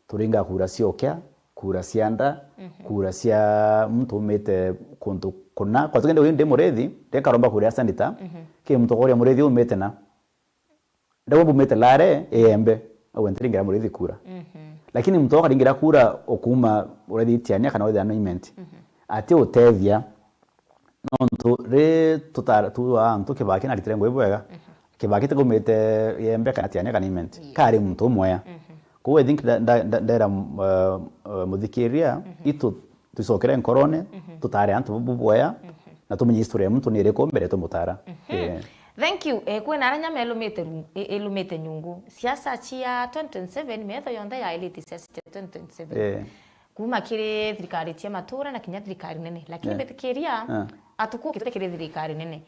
Turinga kura cia ukia, kura cia nda, kura cia muntu umite kuntu kuna. Kwa tugende uyu ndi Muriithi, ndekaromba kura ya senator, ki muntu kuria Muriithi umite na. Ndauga bumite Lare, Iembe, au ntiringira Muriithi kura. Lakini muntu ukaringira kura ukuma urethi Tiania kana withira anointment. Ati utethia, nontu ri tutara, tu antu Kibaki naritire ngui bwega. Kibaki tikumite Iembe kana Tiania kana Imenti. Yes. Kari muntu umwea. Kou I think nda-, nda-, nda-, ndera, uh, uh, muthikiria, itu tucokere nkorone, tutare antu bu bwea, na tumenye history ya muntu ni iriku mbere tumutara. Eh. Thank you. Eh, kwina aranya melumite ru-, i-, ilumite nyungu. Siasa cia twenty twenty-seven, metho yonthe yailite siasa cia twenty twenty-seven. Eh. Kuma kiri thirikari cia matura na kinya thirikari nene. Lakini betikiria, atuku kitute kiri thirikari nene.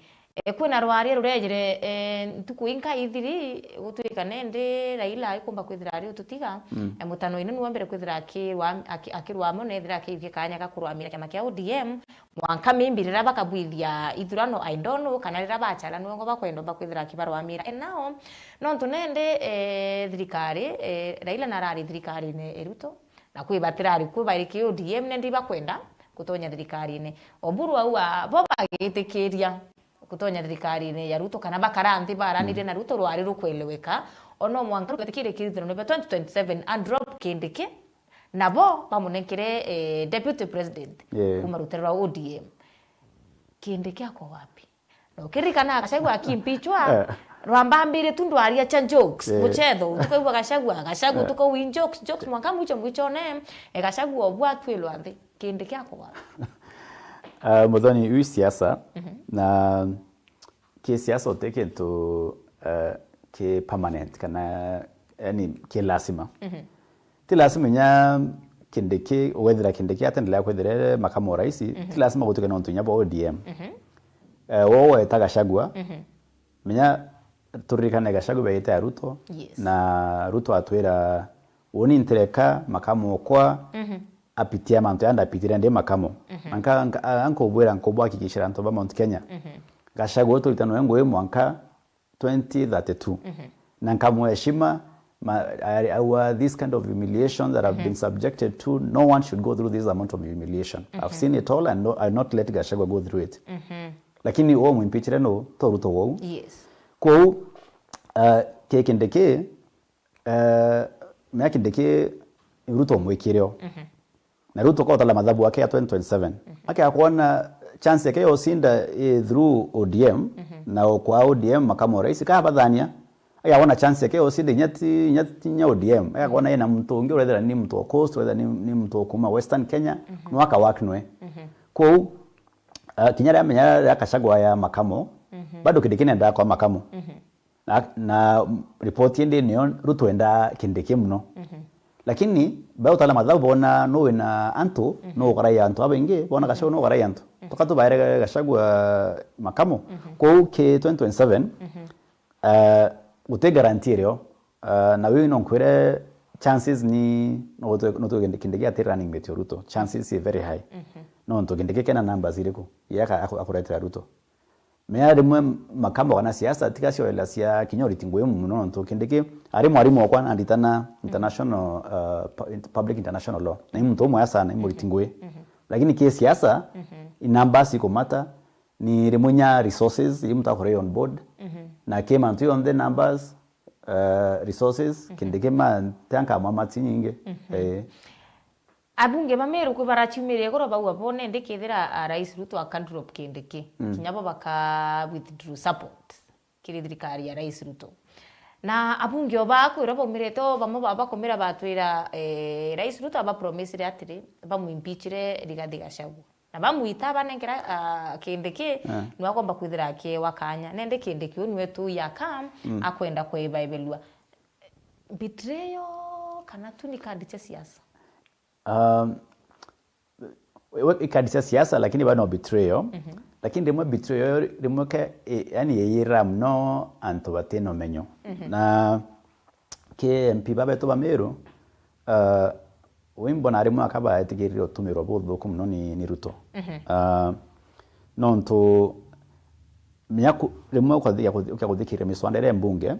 E, kwina rwaria rurejire, e, ntuku inka ithiri, gutwika nendi Raila aikumba kwithira ari ututiga, e, mutano ino niwe mbere kwithira akirwa-, aki-, akirwamo na ethira akiukia kanya ga kurwamira kiama kia O D M, mwanka maybe rira bakabwithia ithurano, I don't know, kana rira bachara niwe ngo bakwenda umba kwithira akibarwamira. And now, nontu nendi, e, thirikari, e, Raila narari thirikarine e Ruto, na kwi batirari ku bari ki O D M, nendi bakwenda gutonya thirikarine. Oburu au a-, bo bagitikiria gutonya thirikarine ya Ruto, kana bakara nthi baranirie na Ruto rwari rukweleweka, ono mwanka rugetikirie kithurano bia twenty twenty-seven, a drop Kindiki, nabo bamunenkere, eh, deputy president kuma rutere rwa O D M. Kindiki ako wapi? Na ukiririkana Gachagua akimpichwa, rwambambire tu ndwaria cha jokes, muchetho, tukaigua Gachagua, Gachagua, tukau in jokes, jokes, mwanka mwicho mwichone, eh, Gachagua obwa atwilwa nthi. Kindiki ako wapi? Ah, Muthoni, wi siasa, na ki siasa uti kintu, eh, ki permanent kana, yani, ki lazima. Ti lazima inya Kindiki, wethira Kindiki atendelea kwithira e makamu wa rais, ti lazima gutuke nontu inya bwa O D M. Eh, wo weta Gachagua, menya turirikane Gachagua beite ya Ruto, na Ruto atwira, uni ntireka makamu okwa apitia mantu ya ndapitire ndi makamu. Na nka-, nka-, a-, nkubwira, nkubwakikishira antu ba Mount Kenya, Gachagua uturite noe ngui mwanka twenty thirty-two. Na nkamwe heshima, ma-, I, I, our, this kind of humiliation that I've been subjected to, no one should go through this amount of humiliation. I've seen it all and no, I'll not let Gachagua go through it. Lakini uo mwimpichire no, to Ruto wou. Yes. Kwou, uh, ki Kindiki, uh, mea Kindiki Ruto mwikire o. Na riu tukotala mathabu ake ya twenty twenty-seven. Akea kwona chance yake ya ucinda i through O D M, na o kwa O D M makamu wa rais, ka bathania. Akea kwona chance yake ya ucinda inya ti, inya ti inya O D M. Akea kwona ina muntu ungi urethira ni muntu wa Coast, urethira ni, ni muntu wa kuma Western Kenya, no aka work nwe. Kwou, ah, kinya ria menya ria Gachagua ya makamu, bado Kindiki nendaa kwa makamu. Na, na report indi niyo Ruto endaa Kindiki muno. Lakini baria utala mathabu bona no wina antu, no ukarai antu abaingi, bona Gachagua no ukarai antu. Tuka tubaere Gachagua makamo. Kwou ki twenty twenty-seven, eh, guti guarantee irio. Eh, na wiu no nkwire chances ni no tu, no tu Kindiki ati running mate o Ruto. Chances is very high. No ntu Kindiki kena numbers iriku? Yaka akuretera Ruto. Mea rimwe makamo kana siasa tiga cioela cia kinya uriti ngui muno, nontu Kindiki ari mwarimu wakwa na nditana international, uh, pu-, int-, public international law. Na ni muntu umwe sana, ni muriti ngui. Lakini ki siasa, i numbers ikumata, ni rimwe nya resources, i muntu akore on board. Na ki mantu yonthe numbers, uh, resources, Kindiki ma, tianka mama ti nyingi. Eh. Abunge ba Meru kwi baraciumirie igoro bauga bo nende kethira, ah, Rais Ruto aka drop Kindiki, kinya bo baka withdraw support kiri thirikari ya Rais Ruto. Na abunge o baa kwira baumirite o bamwe baba bakumira batwira, eh, Rais Ruto aba promisire atiri bamuimpeachire Rigathi Gachagua. Na bamwita banenkera, ah, Kindiki, niwe akomba kwithira akiewa kanya. Nende Kindiki u niwe tu yaka akwenda kwebaebelua. Betrayal kana tu ni kadi cia siasa? Um, we, i kadi cia siasa, lakini bado no betrayal. Lakini rimwe betrayal, rimwe ke, i, yani, iyira muno antu batina umenyo. Na ki M P babetu ba Meru, uh, wimbona rimwe akaba etikirire utumirwa buthuku muno ni, ni Ruto. Uh, nontu menya ku-, rimwe ukathi-, ukia kuthikiria miswanda iria mbunge,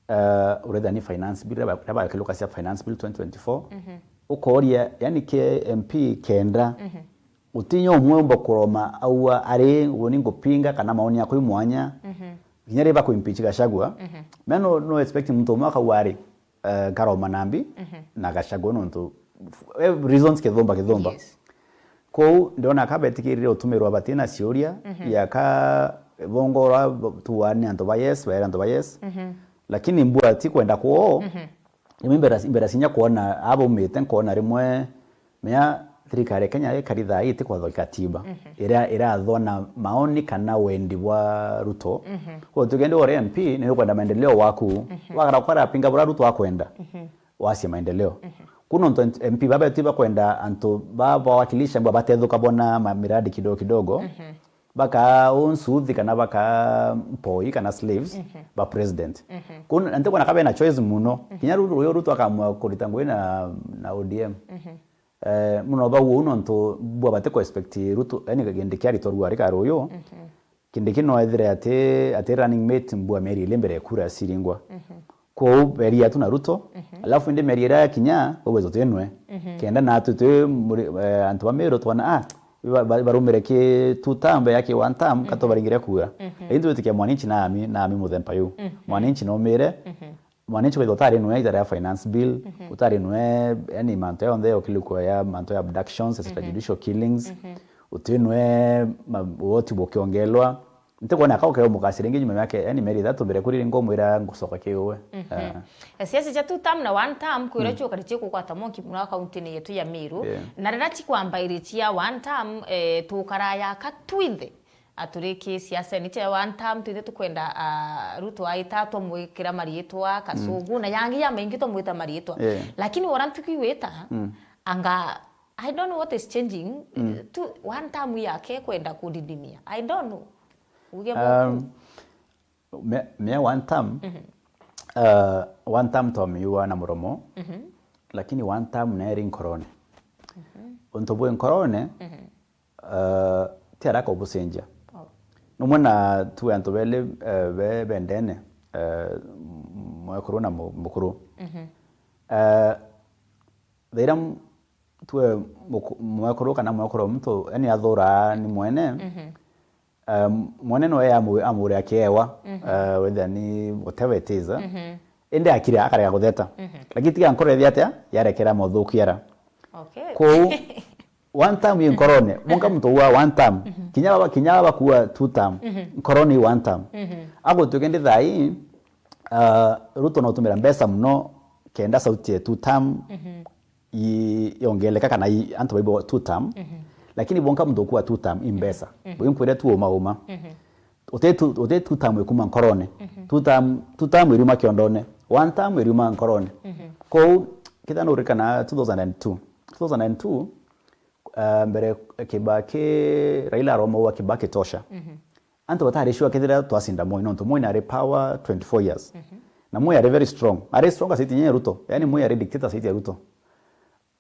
eh, urethira ni finance bill, riria ba-, riria bakiluka cia finance bill twenty twenty-four, ukooria, yani, ki M P kenda, gutinya umwe umba kuroma aua ari, uuni ngupinga kana maoni yakwa i mwanya, kinya riria bakuimpeach Gachagua, mea no, no expect muntu umwe akauga ari, eh, nkaroma nambi na Gachagua nontu, eh, reasons kithumba kithumba. Yes. Kou ndona ka betikirire utumirwa batina ciuria, yaka bongorwa tuane antu ba yes, baere antu ba yes. Lakini mbua ti kwenda kwoo, rimwe mbera, mbera cinya kwona abaumite, nkona rimwe mea thirikari ya Kenya ikari thaa ii itikwatho katiba, iria irathwa na maoni kana wendi bwa Ruto. Kwou tukendi wore M P ni ukwenda maendeleo waku, wagara kwara pinga bura Ruto akwenda. Wacia maendeleo. Kuno ntu M P babetu bakwenda antu ba, bawakilisha mbwa batethuka bona ma-, miradi kidogo kidogo. Baka unsuthi kana baka mpoi kana slaves ba president. Kuno nti kwona kabe na choice muno. Kinya ru-, ruyo Ruto akamua kurita ngui na, na O D M. Eh, muno bau uu nontu bwa bati ku expect Ruto, yani, Kindiki aritwa ruari ka ruyu. Kindiki no ethire ati, ati running mate mbua mieri ili mbere ya kura ciringwa. Kwou beria tu na Ruto, alafu indi mieri iria yakinya, bauga tutinwe. Kenda natu twi muri-, eh, antu ba Meru twona, ah, ba-, ba-, barumire ki two term, ya ki one term, katubaringire kura. Lakini twitikia mwananchi na ami, na ami muthemba yu. Mwananchi no mire, mwananchi witha utari nwe itara ya finance bill, utari nwe, yani, mantu yonthe ya ukilikwa ya mantu ya abductions, extrajudicial killings, uti nwe ma-, woti bukiongelwa. Ntikwona ka ukeo mukacira ingi nyuma yake, yani, mieri ithatu mbere kuri ringo mwira ngucoka kiuwe. Ah. Siasa cia two term na one term kwira ciukari cikugwata monki muno kaunti-ini yetu ya Meru. Yeah. Na riria cikwambairiria one term, eh, tukaraya ka twinthe. Aturi ki siasa ni cia one term, twithe tukwenda, ah, Ruto aita twamwikira mariitwa, Kasugu, na yangi ya maingi twamwita mariitwa. Yeah. Lakini wara ntuku igwita, anga, I don't know what is changing. Tu, one term yake kwenda kudidimia. I don't know. Uge boku. Um, me, me one term, uh, one term twamiua na muromo, lakini one term neri nkorone. Untu bwi nkorone, eh, ti haraka ubucenjia. Oh. Numwe na tu antu beli, eh, be, bendene, eh, mwekuru na mu-, mukuru. Eh, thaira m-, tue muku-, mwekuru kana mwekuru wa muntu, yani athura ni mwene, eh, mwene noe amu-, amure akiewa, eh, whether ni whatever it is, eh. Indi akire akarega kutheta. Lakini tiga nkoro ithi atia, yarekera mothuku yara. Okay. Kou, one term i nkorone, bonka muntu wa one term. Kinya baba, kinya baba kuwa two term. Nkorone i one term. Agutwika ndi thai, ah, Ruto no tumira mbeca muno kenda sauti ya two term i-, yongeleka kana i-, antu baibo two term. Lakini bonka muntu kuwa two term i mbeca. Bwi nkwire tu uma uma. Uti tu-, uti two term ikuma nkorone. Two term, two term iriuma kiondone. One term iriuma nkorone. Kou, Kethira nuririkana two thousand and two. Two thousand and two, uh, mbere Kibaki, Raila aromaua Kibaki tosha. Mhm. Antu batari sure kethira twacinda Moi, nontu Moi nari power twenty-four years. Mhm. Na Moi ari very strong. Ari strong zaidi ya Ruto. Yani Moi ari dictator zaidi ya Ruto.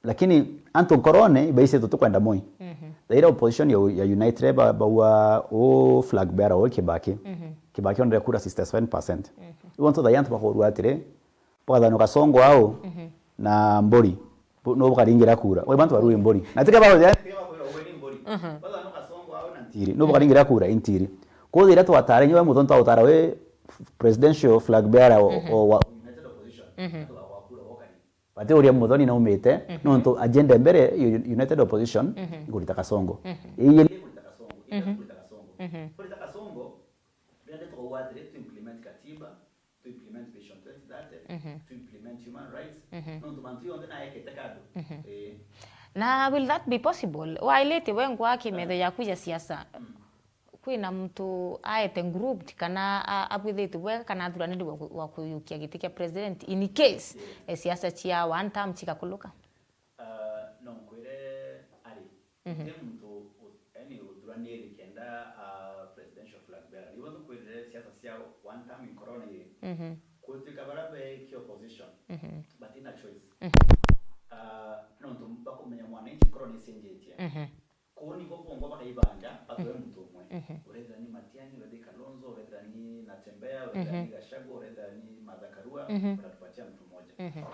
Lakini antu nkorone ibaicite tutikwenda Moi. Mhm. Thaira opposition ya, ya United ba-, baua u flag bearer u Kibaki. Mhm. Kibaki onere kura sixty-seven percent. Mhm. Iu antu thaira antu bakorua atiri, bwathanwa Kasongo au, mhm, na Mburi. Bu-, no bukaringira kura. Oi, bantu barui Mburi. Na tika ba-, mhm, bwathanwa Kasongo au na Ntiri. No bukaringira kura i Ntiri. Kwou thaira twatara, nyo we Muthoni twautara we presidential flag bearer o, mhm, o wa United Opposition. Mhm. Bati uria Muthoni naumite, mhm, nontu agenda mbere, u-, United Opposition, mhm, ikurita Kasongo. Mhm. Ii ni ikurita Kasongo, ii, mhm, ikurita Kasongo. Mhm. Kurita Kasongo, rende tukauga atiri, tu implement katiba, tu implement Vision twenty thirty, mhm, tu implement human rights, mhm, nontu mantu yonthe naekete kando. Mhm. Ii. Na will that be possible? Wailite we ngwa kimetho, ah, yaku ya siasa. Mm. Kwina muntu aete grouped kana a-, abwithitwe bwega kana athuranirwe wa ku-, wa kuyukia giti kia president in case, eh, siasa cia one term cikakuluka? Ah, no nkwire ari, mhm, guti muntu u-, yani uthuranire kenda, ah, presidential flag bearer. Nibo tukwirire siasa cia one term inkorone iri. Mhm. Gutwika baria be ki opposition, mhm, batina choice. Mhm. Ah, nontu bakumenya mwananchi nkorone icenjetie. Mhm. Kuu nibo bongwa bakaibanga, batwe, mhm, muntu umwe. Mhm. Urethira ni Matiang'i, urethira ni Kalonzo, urethira ni Natembeya, urethira, mhm, ni Gachagua, urethira ni Martha Karua, mhm, watatupatia mtu mmoja. Mhm.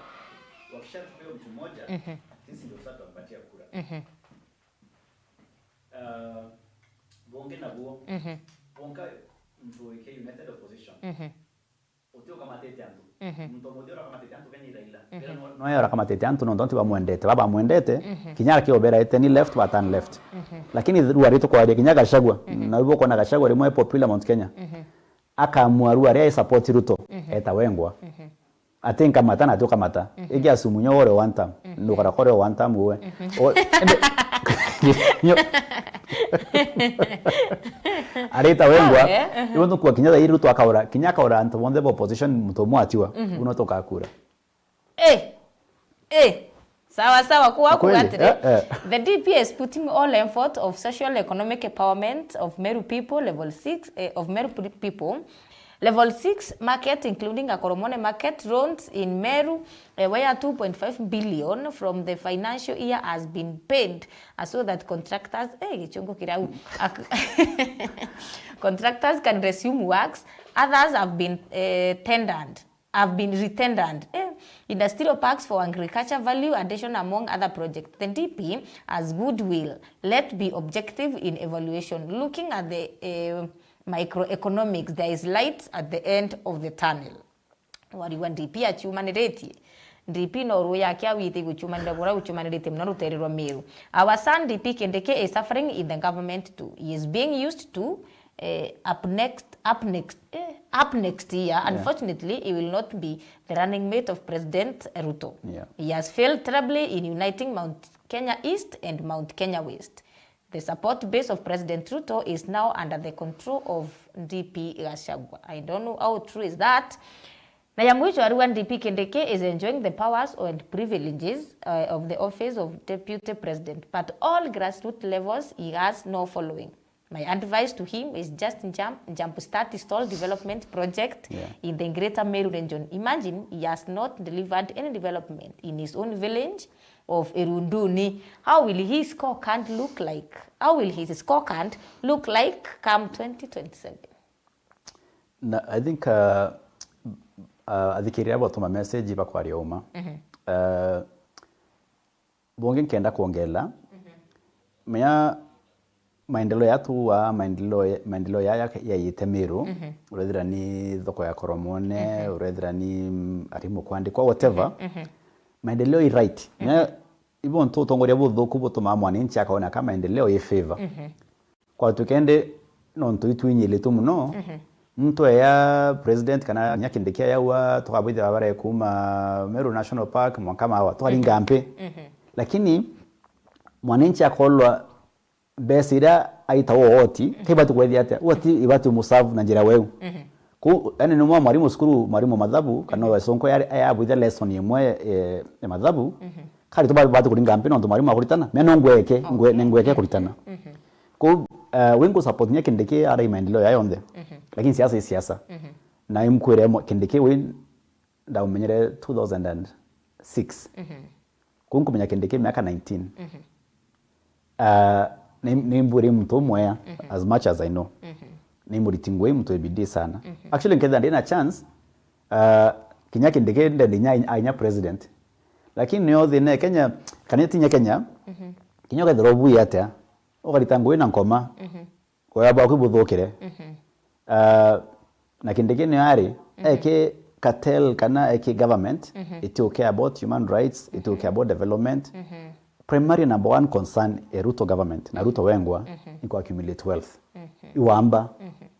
Wakishatupea mtu mmoja, mhm, sisi ndio sasa tutampatia kura. Mhm. Ah, bungi nabuo, mhm, bonka mtu wike United Opposition. Mhm. Uti ukamatite antu. Mhm. Muntu o mothe urakamatite antu kenya i Raila. Mhm. Raila no-, noe urakamatite antu nontu antu bamwendete. Baba bamwendete, mhm, kinya akiobera eteni left, ba turn left. Mhm. Lakini rua ritu kwaria kinya Gachagua, mhm, na ibo kwona Gachagua rimwe popular Mount Kenya. Mhm. Akamua rua ria support Ruto, mhm, eta wengwa. Mhm. Ati nkamata na ati ukamata. Mhm. Ingi asumu nyo ore one term. Mhm. Nukara kore one term uwe. Mhm. O-, ende-, nyo-, arita wengwa. Ah, eh, mhm. Iwe nukua kinya thairi Ruto akaura, kinya akaura antu bonthe ba opposition muntu umwe atiwa. Mhm. Uno tukakura. Eh! Eh! Sawa, sawa, kuwa. Kweli? Kugatire. Eh, eh. The D P is putting all effort of social economic empowerment of Meru people, level six, eh, of Meru pe-, people. Level six market, including Akoromone market, roads in Meru, eh, where two point five billion from the financial year has been paid, uh, so that contractors, eh, gichungu kirau, ac-, contractors can resume works. Others have been, eh, tendered, have been retendered. Eh, industrial parks for agriculture value addition, among other projects. The D P has goodwill. Let be objective in evaluation. Looking at the, eh, microeconomics, there is light at the end of the tunnel. Wari wa D P aciumaniritie. D P no ruu yake awite guciumanira bura guciumaniritie muno rutere rwa Meru. Our son D P Kindiki is suffering in the government too. He is being used to, eh, up next, up next, eh, up next year. Yeah. Unfortunately, he will not be the running mate of President Ruto. Yeah. He has failed terribly in uniting Mount Kenya East and Mount Kenya West. The support base of President Ruto is now under the control of D P Gachagua. I don't know how true is that. Na ya mwisho, arua D P Kindiki is enjoying the powers and privileges, uh, of the office of Deputy President, but all grassroots levels he has no following. My advice to him is just jump, jump start stall development project, yeah, in the greater Meru region. Imagine he has not delivered any development in his own village of Irunduni. How will his scorecard look like? How will his scorecard look like come twenty twenty-seven? Na, I think, uh, uh, athikiriria batuma message bakwaria uma. Mhm. Uh, bungi nkenda kwongerera, mhm, menya maendeleo ya tuwa, maendeleo ya, maendeleo ya, ya, ya yite Meru, mhm, urethira ni thoko ya Koromone, mhm, urethira ni, mm, arimu kwandikwa, whatever. Mhm, mhm. Maendeleo i right. Mhm. Menya ibo ntu utongoria buthuku butumaa mwananchi akaona ka maendeleo i favor. Mhm. Kwatuika indi nontu itwinyiritwe muno, mhm, muntu eya president kana kinya Kindiki ayaua, tukabwithia babare kuma Meru National Park mwanka mawa, tukaringa, mhm, mpi. Mhm. Lakini mwananchi akolwa mbeca iria aitawa oti, mhm, kaibati kwethia atia? Oti ibati umuserve na njira weu. Mhm. Ku, yani, ni mwa mwarimu cukuru, mwarimu mathabu, kana wa sonko ya, ya bwitha lesson imwe, eh, ya mathabu. Kari tu ba, bati kuringa mpi nontu mwarimu akuritana. Me no ngweke, ngwe, ni ngweke kuritana. Ku, eh, wi ngu support nya Kindiki ara i maendeleo ya yonthe. Lakini siasa i siasa. Na imkwire mo-, Kindiki wi ndaumenyere two thousand and six. Ku nkumenya Kindiki miaka nineteen. Ah, ni, ni mbwire muntu umwea, as much as I know. Ni muriti ngui, muntu wi bidii sana. Actually, nkethira ndina chance, ah, kinya Kindiki ndendi nya, ainya president. Lakini nio thina e Kenya, kana tinya Kenya, kinya ukethirwa ubui atia, ukarita ngui na nkoma, kuya bwaku ibuthukire. Ah, na Kindiki ni ari, eki cartel kana eki government, iti okay about human rights, iti okay about development. Primary number one concern e Ruto government na Ruto wengwa ni ku accumulate wealth. Iwamba.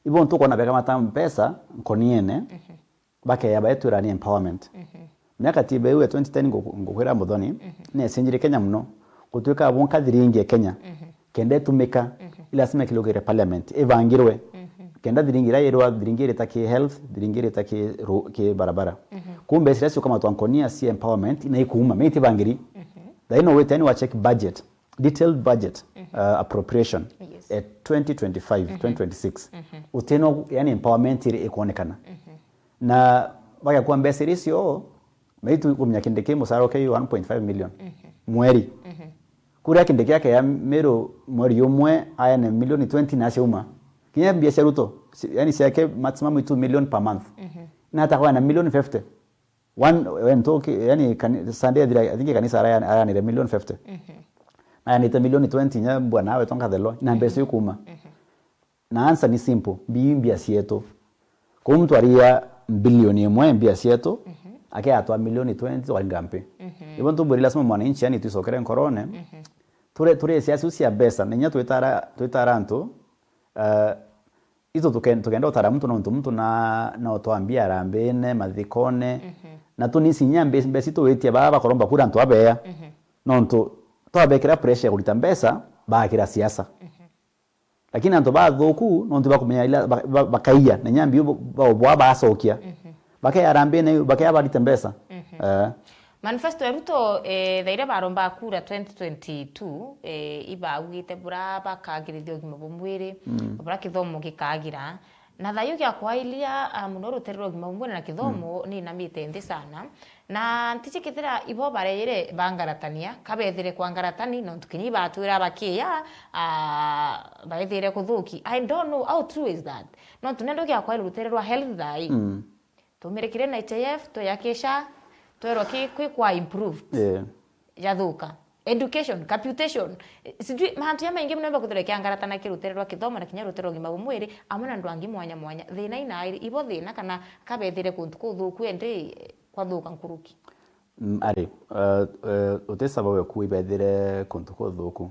Ibo ntu kona beka mata mpesa nkoniene, bakeya baetwira ni empowerment. Miaka tiba iu ya twenty ten ngu-, ngukwira Muthoni, ni ecenjirie Kenya muno. Gutwika bonka thiringi e Kenya, kenda itumika, i lazima ikilugire parliament, ibangirwe. Kenda thiringi iria irwa, thiringi irita ki health, thiringi irita ki ru-, ki barabara. Kumbe iria ciukamatwa nkonia cia empowerment, na ikuuma, miti bangiri. Thaino wite yani wa check budget, detailed budget, uh, appropriation, yes, at twenty twenty-five, twenty twenty-six. Utino, yani, empowerment iri ikuonekana. Na bagekwa mbeca iria icio, maitu kumenya Kindiki mucara uke one point five million mweri. Kuria Kindiki akeya Meru mweri umwe, aya na milioni twenty na ciauma. Kinya mbia cia Ruto, si-, yani, ciake maximum two million per month. Na atakwa na milioni fifty. One, when talk, yani, kani-, Sunday ethira, I think kanisa ara-, aranire milioni fifty. Na ayanite milioni twenty, nya bwana awe tonka thelo, na mbeca ikuma. Na answer ni simple, mbi-, mbia cietu. Kuu mtu aria bilioni imwe mbia cietu, akeatwa milioni twenty twaringa mpi. Ibo ntubwiri lazima mwananchi, yani, twisokere nkorone. Ture, ture siasa cia mbeca, na inya twitara, twitara antu, eh, itu tuke-, tukenda utara muntu nontu muntu na, no twambia arambine, mathikone. Na tunisi inya mbe-, mbeca itu witia baa bakoromba kura antu abeya. Nontu twabekira pressure ya kurita mbeca, baakira siasa. Lakini antu bathuku, nontu bakumenya ila, ba-, ba-, bakaiya, na inya mbiu bo-, bo-, bwa bacokia. Bakeya arambine, bakeya barite mbeca. Eh. Manifesto ya Ruto, eh, thaire baromba kura twenty twenty-two, eh, ibaugite bura bakagirithia ugima bwa mwiri, bura kithomo gikagira. Na thayu gia kwailia, ah, muno rutere rwa ugima bwa mwiri na kithomo ni inamite nthi sana. Na ntiji kethira ibo bareyire bangaratania, kabethire kwa ngaratani, nontu kinya ibatwira bakiya, ah, baethire kuthuki. I don't know how true is that. Nontu nendo gia kwailia rutere rwa health thai. Tumirikire N H I F, tweyakisha, twerwa ki, kwi kwa improved. Yeah. Yathuka. Education, capitation, eh, sijui mantu ya maingi muno mbakuthira kiangaratana ki rutere rwa kithomo na kinya rutere rwa ugima bwa mwiri, amwe na andu angi mwanya mwanya. Thina inairi, ibo thina kana kabethire kuntu kuthuku endi, eh, kwathuka nkuruki? Mm, ari, eh, eh, uti sababu ya kuuga ibethire kuntu kuthuku.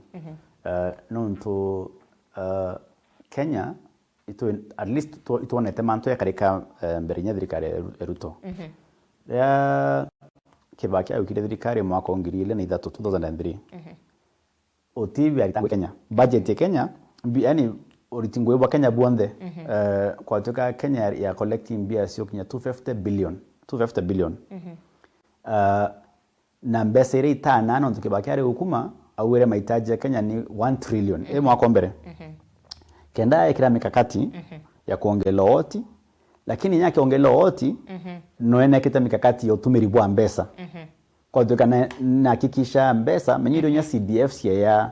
Eh, nontu, eh, Kenya, itu, at least tu-, itwonete mantu yakarika, eh, mbere inya thirikari ya Ru-, ya Ruto. Riria Kibaki aukire thirikari mwaka wa ngiri igiri na ithatu, two thousand and three. Uti biaritangwe Kenya. Budget ya Kenya, mbi-, yani, uriti ngui bwa Kenya buonthe, eh, kwatuika Kenya ya collecting mbia cio kinya two fifty billion, two fifty billion. Eh, na mbeca iria itana, nontu Kibaki ari gukuma, augire mahitaji ya Kenya ni one trillion. I mwaka o mbere. Kenda ekira mikakati ya kuongela oti, lakini inya akiongela oti, no enekite mikakati ya utumiri bwa mbeca. Kwatuika na, nahakikisha mbeca, menya irio inya C D F ciaya,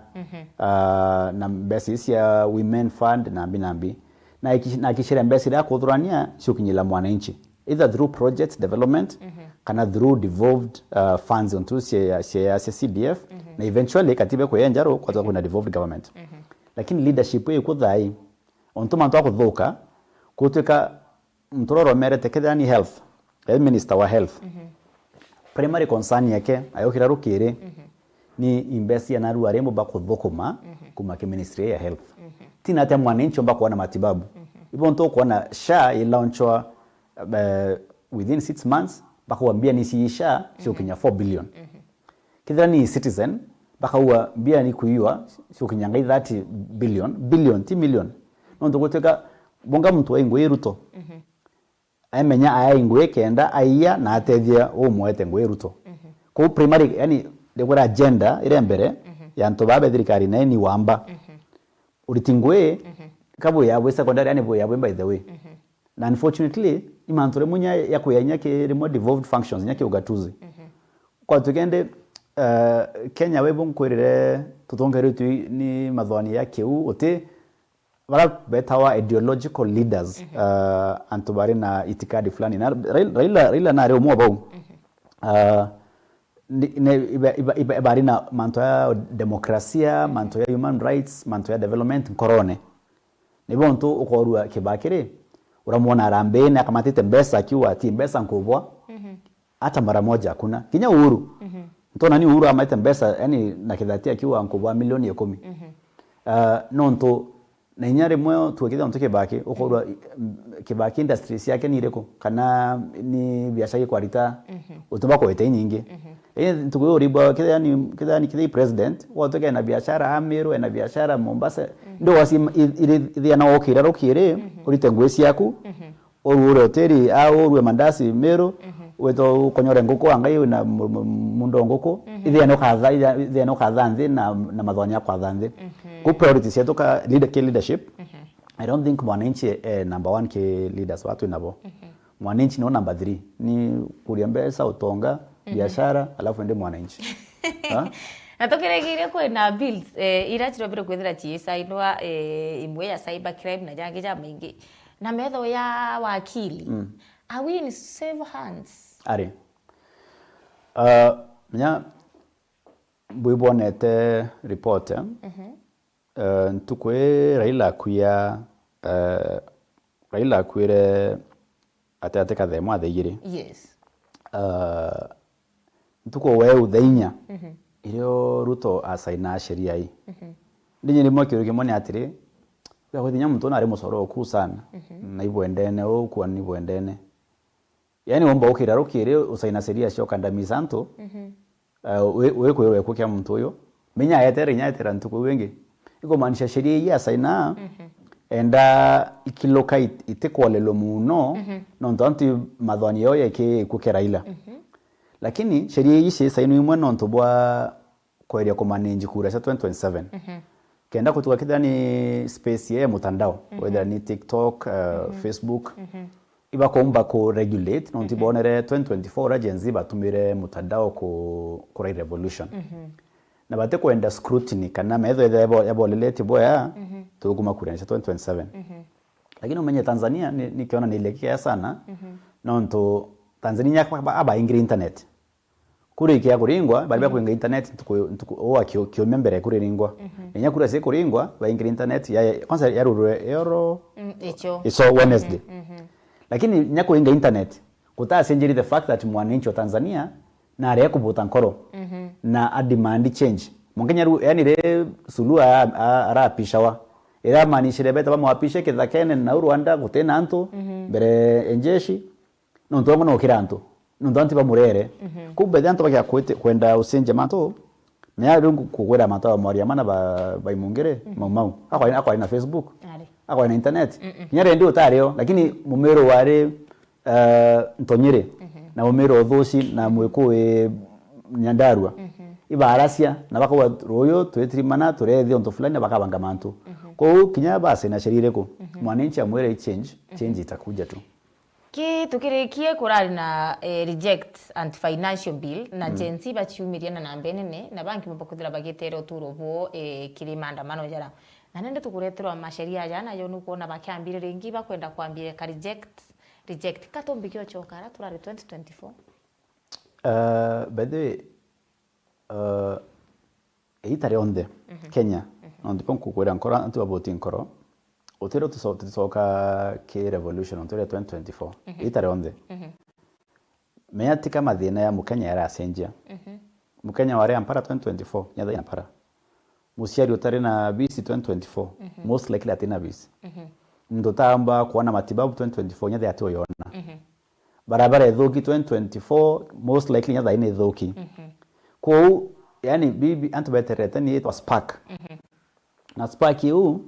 ah, na mbeca ici cia Women Fund, na mbi na mbi. Na haki-, nahakikishire mbeca iria akuthurania ciukinyira mwananchi. Either through project development, kana through devolved, uh, funds ontu cia, cia, cia C D F, na eventually katiba ikuya njaru, kwatwa kwina devolved government. Lakini leadership ii ikuthai, ontu mantu akuthuka, gutwika muntu uria uromerete kethira ni health, eh, minister wa health. Primary concern yake, ayukira rukiri, ni imbeca cia naru arimbo bakuthukuma kuma ki ministry ya health. Tina atia mwananchi omba kuona matibabu. Ibo ntu kuona SHA ilaunchwa, eh, within six months, bakauga mbia ni cia SHA ciukinya four billion. Kethira ni Citizen, bakauga mbia ni kuiwa ciukinya ngai thirty billion, billion, ti million. Nontu gutwika bonga muntu wa ingui Ruto. amenya aai ngui kenda aia na atethie umwete ngui Ruto. Kuu primary, yani, ndikwira agenda iria mbere ya antu baa be thirikari nae ni wamba. Uriti ngui, kabwi ya bwi secondary, yani bwi ya bwi by the way. Na unfortunately, ni mantu rimwe nya ya kuya nya ki rimwe devolved functions, nya ki ugatuzi. Kwa tukende, eh, Kenya, we bunkwirire tutongeretwe ni mathwani ya kiu, uti bara betawa ideological leaders, eh, antu bari na itikadi fulani. Na Raila, Raila, Raila nari umwe bau. Eh, ni, ni, iba, iba, iba, bari na mantu ya demokrasia, mantu ya human rights, mantu ya development nkorone. Ni bontu ukorua Kibaki ri, uramwona arambiine akamatite mbeca akiuga ati mbeca nkubwa, hata mara moja hakuna. Kinya Uhuru. Ntona ni Uhuru amaite mbeca, yani, na kithati akiuga nkubwa milioni ikumi. Ah, nontu na inya rimwe tuikithia ntu Kibaki, ukorua, Kibaki industries yake ni iriku? Kana ni biashara ikwarita? Utumba kuweta inyingi. Ii ntuku iu uribwa kithia ni, kithia ni, kithia president, watuke ena biashara Ameru, ena biashara Mombasa. Ndo wasi ithia na ukira rukiri, urite ngui ciaku, urue hoteli, au urue mandasi Meru, wito ukonyore nguku, angai wina mu-, mu-, mundo wa nguku, ithia no katha, ithia no katha nthi na, na mathwani ya kwatha nthi. Ku priorities yetu ka leader, ki leadership, I don't think mwananchi, eh, number one ki leaders watu nabo. Mwananchi no number three. Ni kuria mbeca, utonga, biashara, alafu ndi mwananchi. Ha? Na tukirikiria kwina bills, eh, ira cirombire kwithira ciisainwa, eh, imwe ya cyber crime na jangi jamaingi. Na metho ya wakili. Are we in safe hands? Ari. Uh, nya bwibonete report, eh? Eh, ntuku ii Raila akuia, eh, Raila akuire ati, ati kathemo atheigiri. Yes. Eh, ntuku weu thaa inya, irio Ruto asainaa sheria ii. Ndinyi rimwe kiuru kimwe ni atiri, ya kwithinya muntu nari mucoro ukuu sana, na ibwendene, ukua ni bwendene. Yani, womba ukira rukiri usaina sheria cia ukandamiza antu, eh, wi-, wikwirwa gikuu kia muntu uyu. Menya aetere inya etera ntuku iu ingi. Ikumaanisha sheria ii asaina, enda ikiluka it-, itikwolelwa muno, nontu antu mathwani yao yeki gikuu kia Raila. Lakini sheria ii cisainwa imwe nontu bwa kweria kumanage kura cia twenty twenty-seven. Kenda kutuga kethira ni space ya mutandao, whether ni TikTok, uh, Facebook, ibakomba ku regulate, nontu ibonere twenty twenty-four uria Gen Z batumire mutandao ku, kurai revolution. Na batikwenda scrutiny kana metho ethira yabo-, yaboleletie boya, tugukuma kura cia twenty twenty-seven. Lakini umenye Tanzania ni, ni kionaniria kikea sana, nontu Tanzania aba-, abaingire internet. Kura ikia kuringwa, bari bakuinga internet ntuku, ntuku, uu wa kiu-, kiumia mbere kuriringwa. Na inya kura cikuringwa, baingira internet, ya, ya, kwanza yarurwe yoro, Mm, icho. Iso Wednesday. Lakini inya kuinga internet, gutacenjiri the fact that mwananchi wa Tanzania nari akubuta nkoro na a demand change. Mukenya riu, yani, ri Suluhu a-, a-, arapishawa. Ira manishire beta bamwapishe kithakene na Rwanda gutina antu, mbere enjeshi. Nontu amwe no kira antu. Nontu antu bamurere. Kuu bethe antu bakia kwite-, kwenda ucenjia mantu, mea riu ngu-, kugwira mantu a mwaria mana ba, baimungire, Mau Mau. Akwari, akwari na Facebook. Ari. Akwari na internet. Kinya rendi utario, lakini mumiru wari, eh, Ntonyiri, na mumiru Uthuci, na Mwikui Nyandarua. Ibaracia, na bakauga, "Ruyu twitirimana, turethia untu fulani," na bakabanga mantu. Kuu kinya basi na sheria iriku? Mwananchi amwire, "Change, change itakuja tu." Ki tukirikie kurari na, eh, reject anti-financial bill, na Gen Z baciumirie na namba inene, na bangi bakwithira bagitera uturo bwo, eh, kiri maandamano jara. Na nende tukureterwa masheria aja, nayo nukwona bakiambire ringi, bakwenda kwambire ka reject, reject. Ka tumbi kiochoka ara turari twenty twenty-four? Uh, by the way, uh, iita rionthe Kenya, nontu bwa nkukwira nkoro, antu baboti nkoro, utiro tuso-, tucoka ki revolution, nontu ria twenty twenty-four. Iita rionthe. Menya tika mathina ya Mukenya yaracenjia. Mukenya wari ampara twenty twenty-four, nyatha ampara. Muciari utari na bisi twenty twenty-four, most likely atina bisi. Muntu utamba kuona matibabu twenty twenty-four, nyatha ati uyona. Barabara ithuki twenty twenty-four, most likely nya thaini ithuki. Kwou, yani, bibi, antu beterete ni itwa spark. Na spark iu,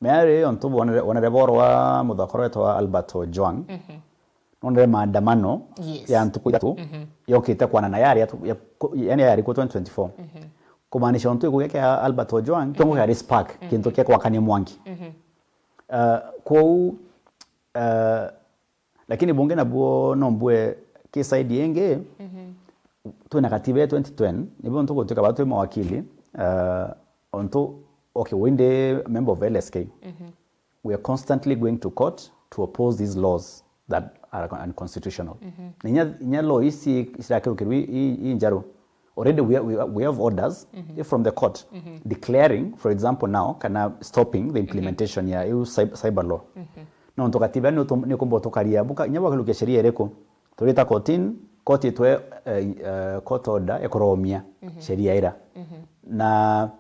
meari yo ntu bonere, wonere boro wa muthakoro wetwa Albert Ojwang. nonere maandamano Yes. ya ntuku ithatu Mhm. yokite kwanana yari ya, ya, yani yari ku twenty twenty-four. Mhm. Kumaanisha untu ikugia kia Albert Ojwang, tongo kia spark, kintu kia kwakania mwangi. Mhm. Uh, kwou, uh, lakini bungi nabuo no mbue ki side ingi, Mhm. twina katiba ya twenty ten, nibo ntugutuika ba twi mawakili, uh, ontu, okay, we ndi member of L S K. Mhm. We are constantly going to court to oppose these laws that are unconstitutional. Mhm. Na inya, inya law ici cirakirukirwa i, i, i njaru. Already we, we, we have orders Mhm. from the court Mhm. declaring, for example, now, kana stopping the implementation ya iu cyb-, cyber law. Mhm. No ntu katiba ni utum-, ni kumba utukaria buka, inya bwakirukia sheria iriku. Turita kotini, koti itwe, eh, eh, court order ikuromia Mhm. sheria ira. Mhm. Na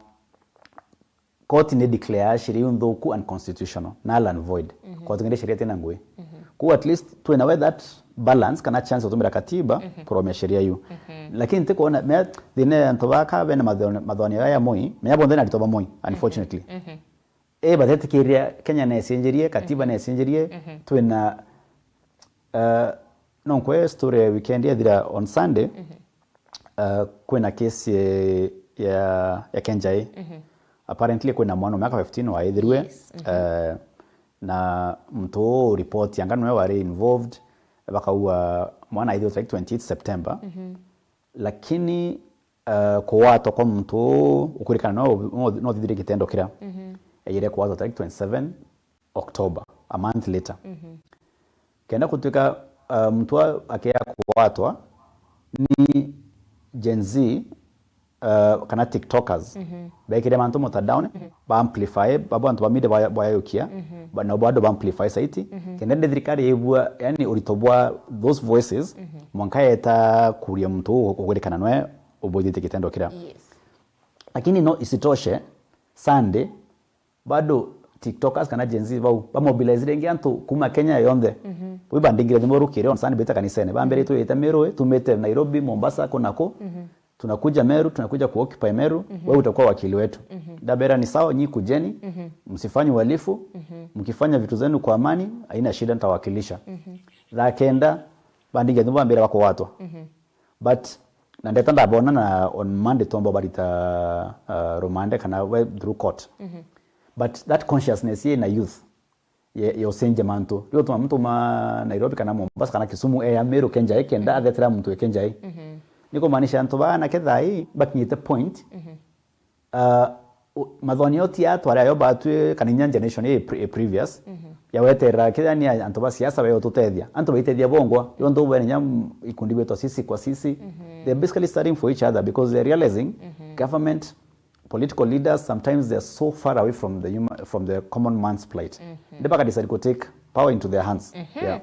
koti ni declare sheria iu nthuku unconstitutional, null and void. Mhm. Koti ngende sheria tina ngui. Mhm. Ku at least twina we that balance kana chance ya utumira katiba Mhm. kuromia sheria iu. Mhm. Lakini ntikwona, mea, thina ya antu baka bena mathon-, mathonio ya Moi, mea bonthe na arito ba Moi, unfortunately. Mhm. E, batetikiria Kenya necenjerie, katiba Mhm. necenjerie, Mhm. twina, uh, no nkwe story ya weekend yathira on Sunday, Mhm. uh, kwina case ya, ya, ya Kenjai. Mhm. Apparently kwina mwana wa miaka fifteen waithirwe, Yes. Mhm. uh, na muntu uu report yanga nwe wari involved, bakaua mwana aithirwe like twenty-eight September. Mhm. Lakini, uh, kuwatwa kwa muntu uu ukurikana no, no, no thithire kitendo kira. Mhm. Eyire kuwatwa like twenty-seven October, a month later. Mhm. Kenda kutuika, uh, muntu a-, akea kuwatwa ni Gen Z, uh, kana TikTokers. Mhm. Bekire mantu mutandaone, Mhm. ba amplify, babo antu ba media baya-, bayayukia, Mhm. ba-, na bado ba amplify saiti. Mhm. Kenda ndi thirikari yaibua, yani urito bwa those voices, Mhm. mwanka yeta kuria muntu uu ukurikana nwe uboithitie kitendo kira. Yes. Lakini no isitoshe, Sunday, bado TikTokers kana Gen Z bau, bamobilize ringi antu kuma Kenya yonthe. Mhm. Bau bandingire thimu rukiri on Sunday bita kanisene. Bambere Mhm. twita Meru, tumite Nairobi, Mombasa, ku na ku. Mhm. Tunakuja Meru, tunakuja kuoccupy Meru, Mhm. wewe utakuwa wakili wetu. Mhm. Ndabera ni sawa, nyi kujeni, Mhm. msifanye uhalifu, Mhm. mkifanya vitu zenu kwa amani, haina shida, nitawakilisha. Mhm. Thaa kenda, bandingia thimu bambere bakuwatwa. Mhm. But, na ndeta ndabona na on Monday tomba barita, uh, rumande kana we through court. Mhm. But that consciousness ye na youth, ye, ye ucenjia mantu. Riu tuma muntu ma Nairobi kana Mombasa kana Kisumu, e ya Meru Kenjai, kenda Mhm. athetera muntu e Kenjai. Mhm. Ni kumaanisha antu baa na kethai bakinyite point, Mhm. uh, u-, mathonio ti atware ayo batwi kana inya generation ye pre-, previous, Mhm. ya weterera kethia ni antu ba siasa bayo tutethia. Antu baitethia bongwa, yo ndu bene nya m-, ikundi betwa sisi kwa sisi. Mhm. They're basically starting for each other because they're realizing Mhm. government political leaders, sometimes they are so far away from the human, from the common man's plight. Mhm. Nde baka decide ku take power into their hands. Mhm. Yeah.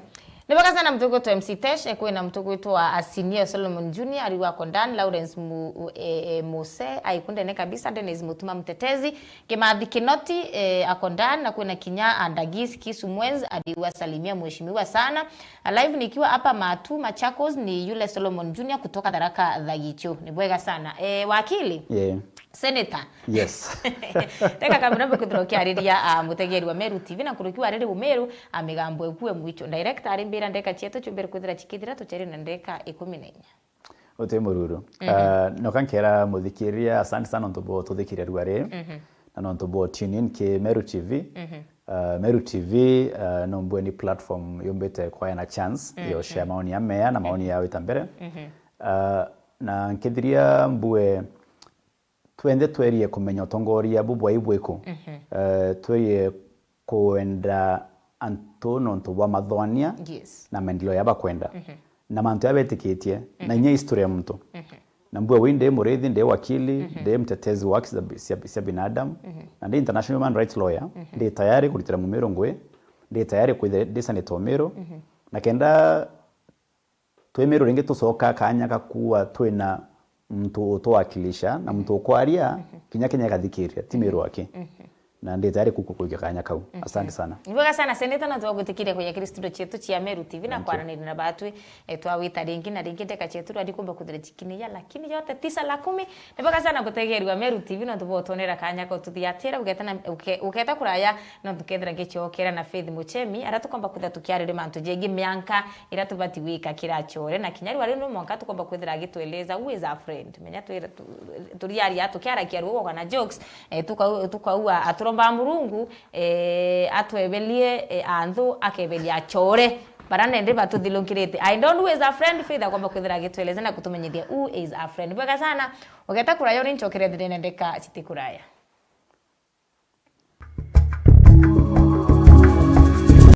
Ni baka sana mtugutu M C Tesh, eh, kwina mtugutu wa Asinia Solomon Junior, ariwa Kondan, Lawrence Mu-, eh, eh, Muse, aikundene kabisa, Dennis Mutuma Mtetezi, Kimathi Kinoti, eh, Akondan, na kwina kinya Andagis Kisu Mwenz, ariwa salimia mheshimiwa sana. Alive nikiwa hapa Matu, Machakos, ni yule Solomon Junior kutoka Tharaka Thagichu. Ni bwega sana. Eh, wakili? Yeah. Senator. Yes. Teka kamera mbe kwithirwa ukiariria, ah, mutegeri wa Meru T V na nkuruki wa riri Umeru, ah, migambo ekue mwicho. Director ari mbira ndeka cietu ciumbire kwithira cikithira tuceri na ndeka ikumi na inya. Uti mururu. Mhm. Ah, noka nkera muthikiria, asante sana nontu bwa ututhikiria rua riri. Mhm. Na nontu bwa tune in ki Meru T V. Mhm. Ah, Meru T V, ah, no mbue ni platform yumbite kwaya na chance Mhm. yo share maoni ya mea na maoni ya wita mbere. Mhm. Ah, na nkithiria mbue twenthe twerie kumenya utongoria bubwai bwiku. Mhm. Eh, twerie kwenda antu nontu bwa mathwania Yes. na maendeleo ya bakwenda. Mhm. Na mantu ya betikitie, na Mhm. inya history ya muntu. Mhm. Na mbue wi ndi murithi, ndi wakili, Mhm. ndi mtetezi wa haki za bi-, cia, cia binadamu, Mhm. na ndi international human rights lawyer, Mhm. ndi tayari kuritira Mumiru ngui, ndi tayari kwithira ndi senator Umiru. Mhm. Na kenda twi Miru ringi tucoka kanya ga kuua twina muntu utwakilisha na muntu ukwaria, Mhm. kinya Kenya ikathikiria, ti Miru aki. Mhm. Na ndi tayari kuku kuikia kanya kau. Asante sana. Ni bwega sana, Senator, na twagwitikiria kuja kiri studio cietu cia Meru T V na kwaraniria na batwi. E, twawita ringi na ringi ndeka cietu rwadi kumba kuthira cikinya, lakini yote tisa la kumi. Ni bwega sana gutegerwa Meru T V, no tubotonera kanya ko tuthiatira, ugeta na, uke-, ugeta kuraya, no tukethira ngicokera na Faith Muchemi, ara tukomba kwitha tukiariria mantu jengi mianka ira tubati gwika kira core, na kinya riu ari no mwanka tukomba kwithira agitweleza who is our friend. Menya twira tu-, turiaria tukiarakia ruo kana jokes, eh, tukau-, tukaua aturomba Murungu, eh, atwebelie, eh, anthu akebelia acore bara nende batuthilukirite. I don't know who is our friend, Faith akomba kwithira agitweleza na kutumenyithia who is our friend. Bwega sana, ugeta kuraya uri nchokere thirene ndeka citi kuraya.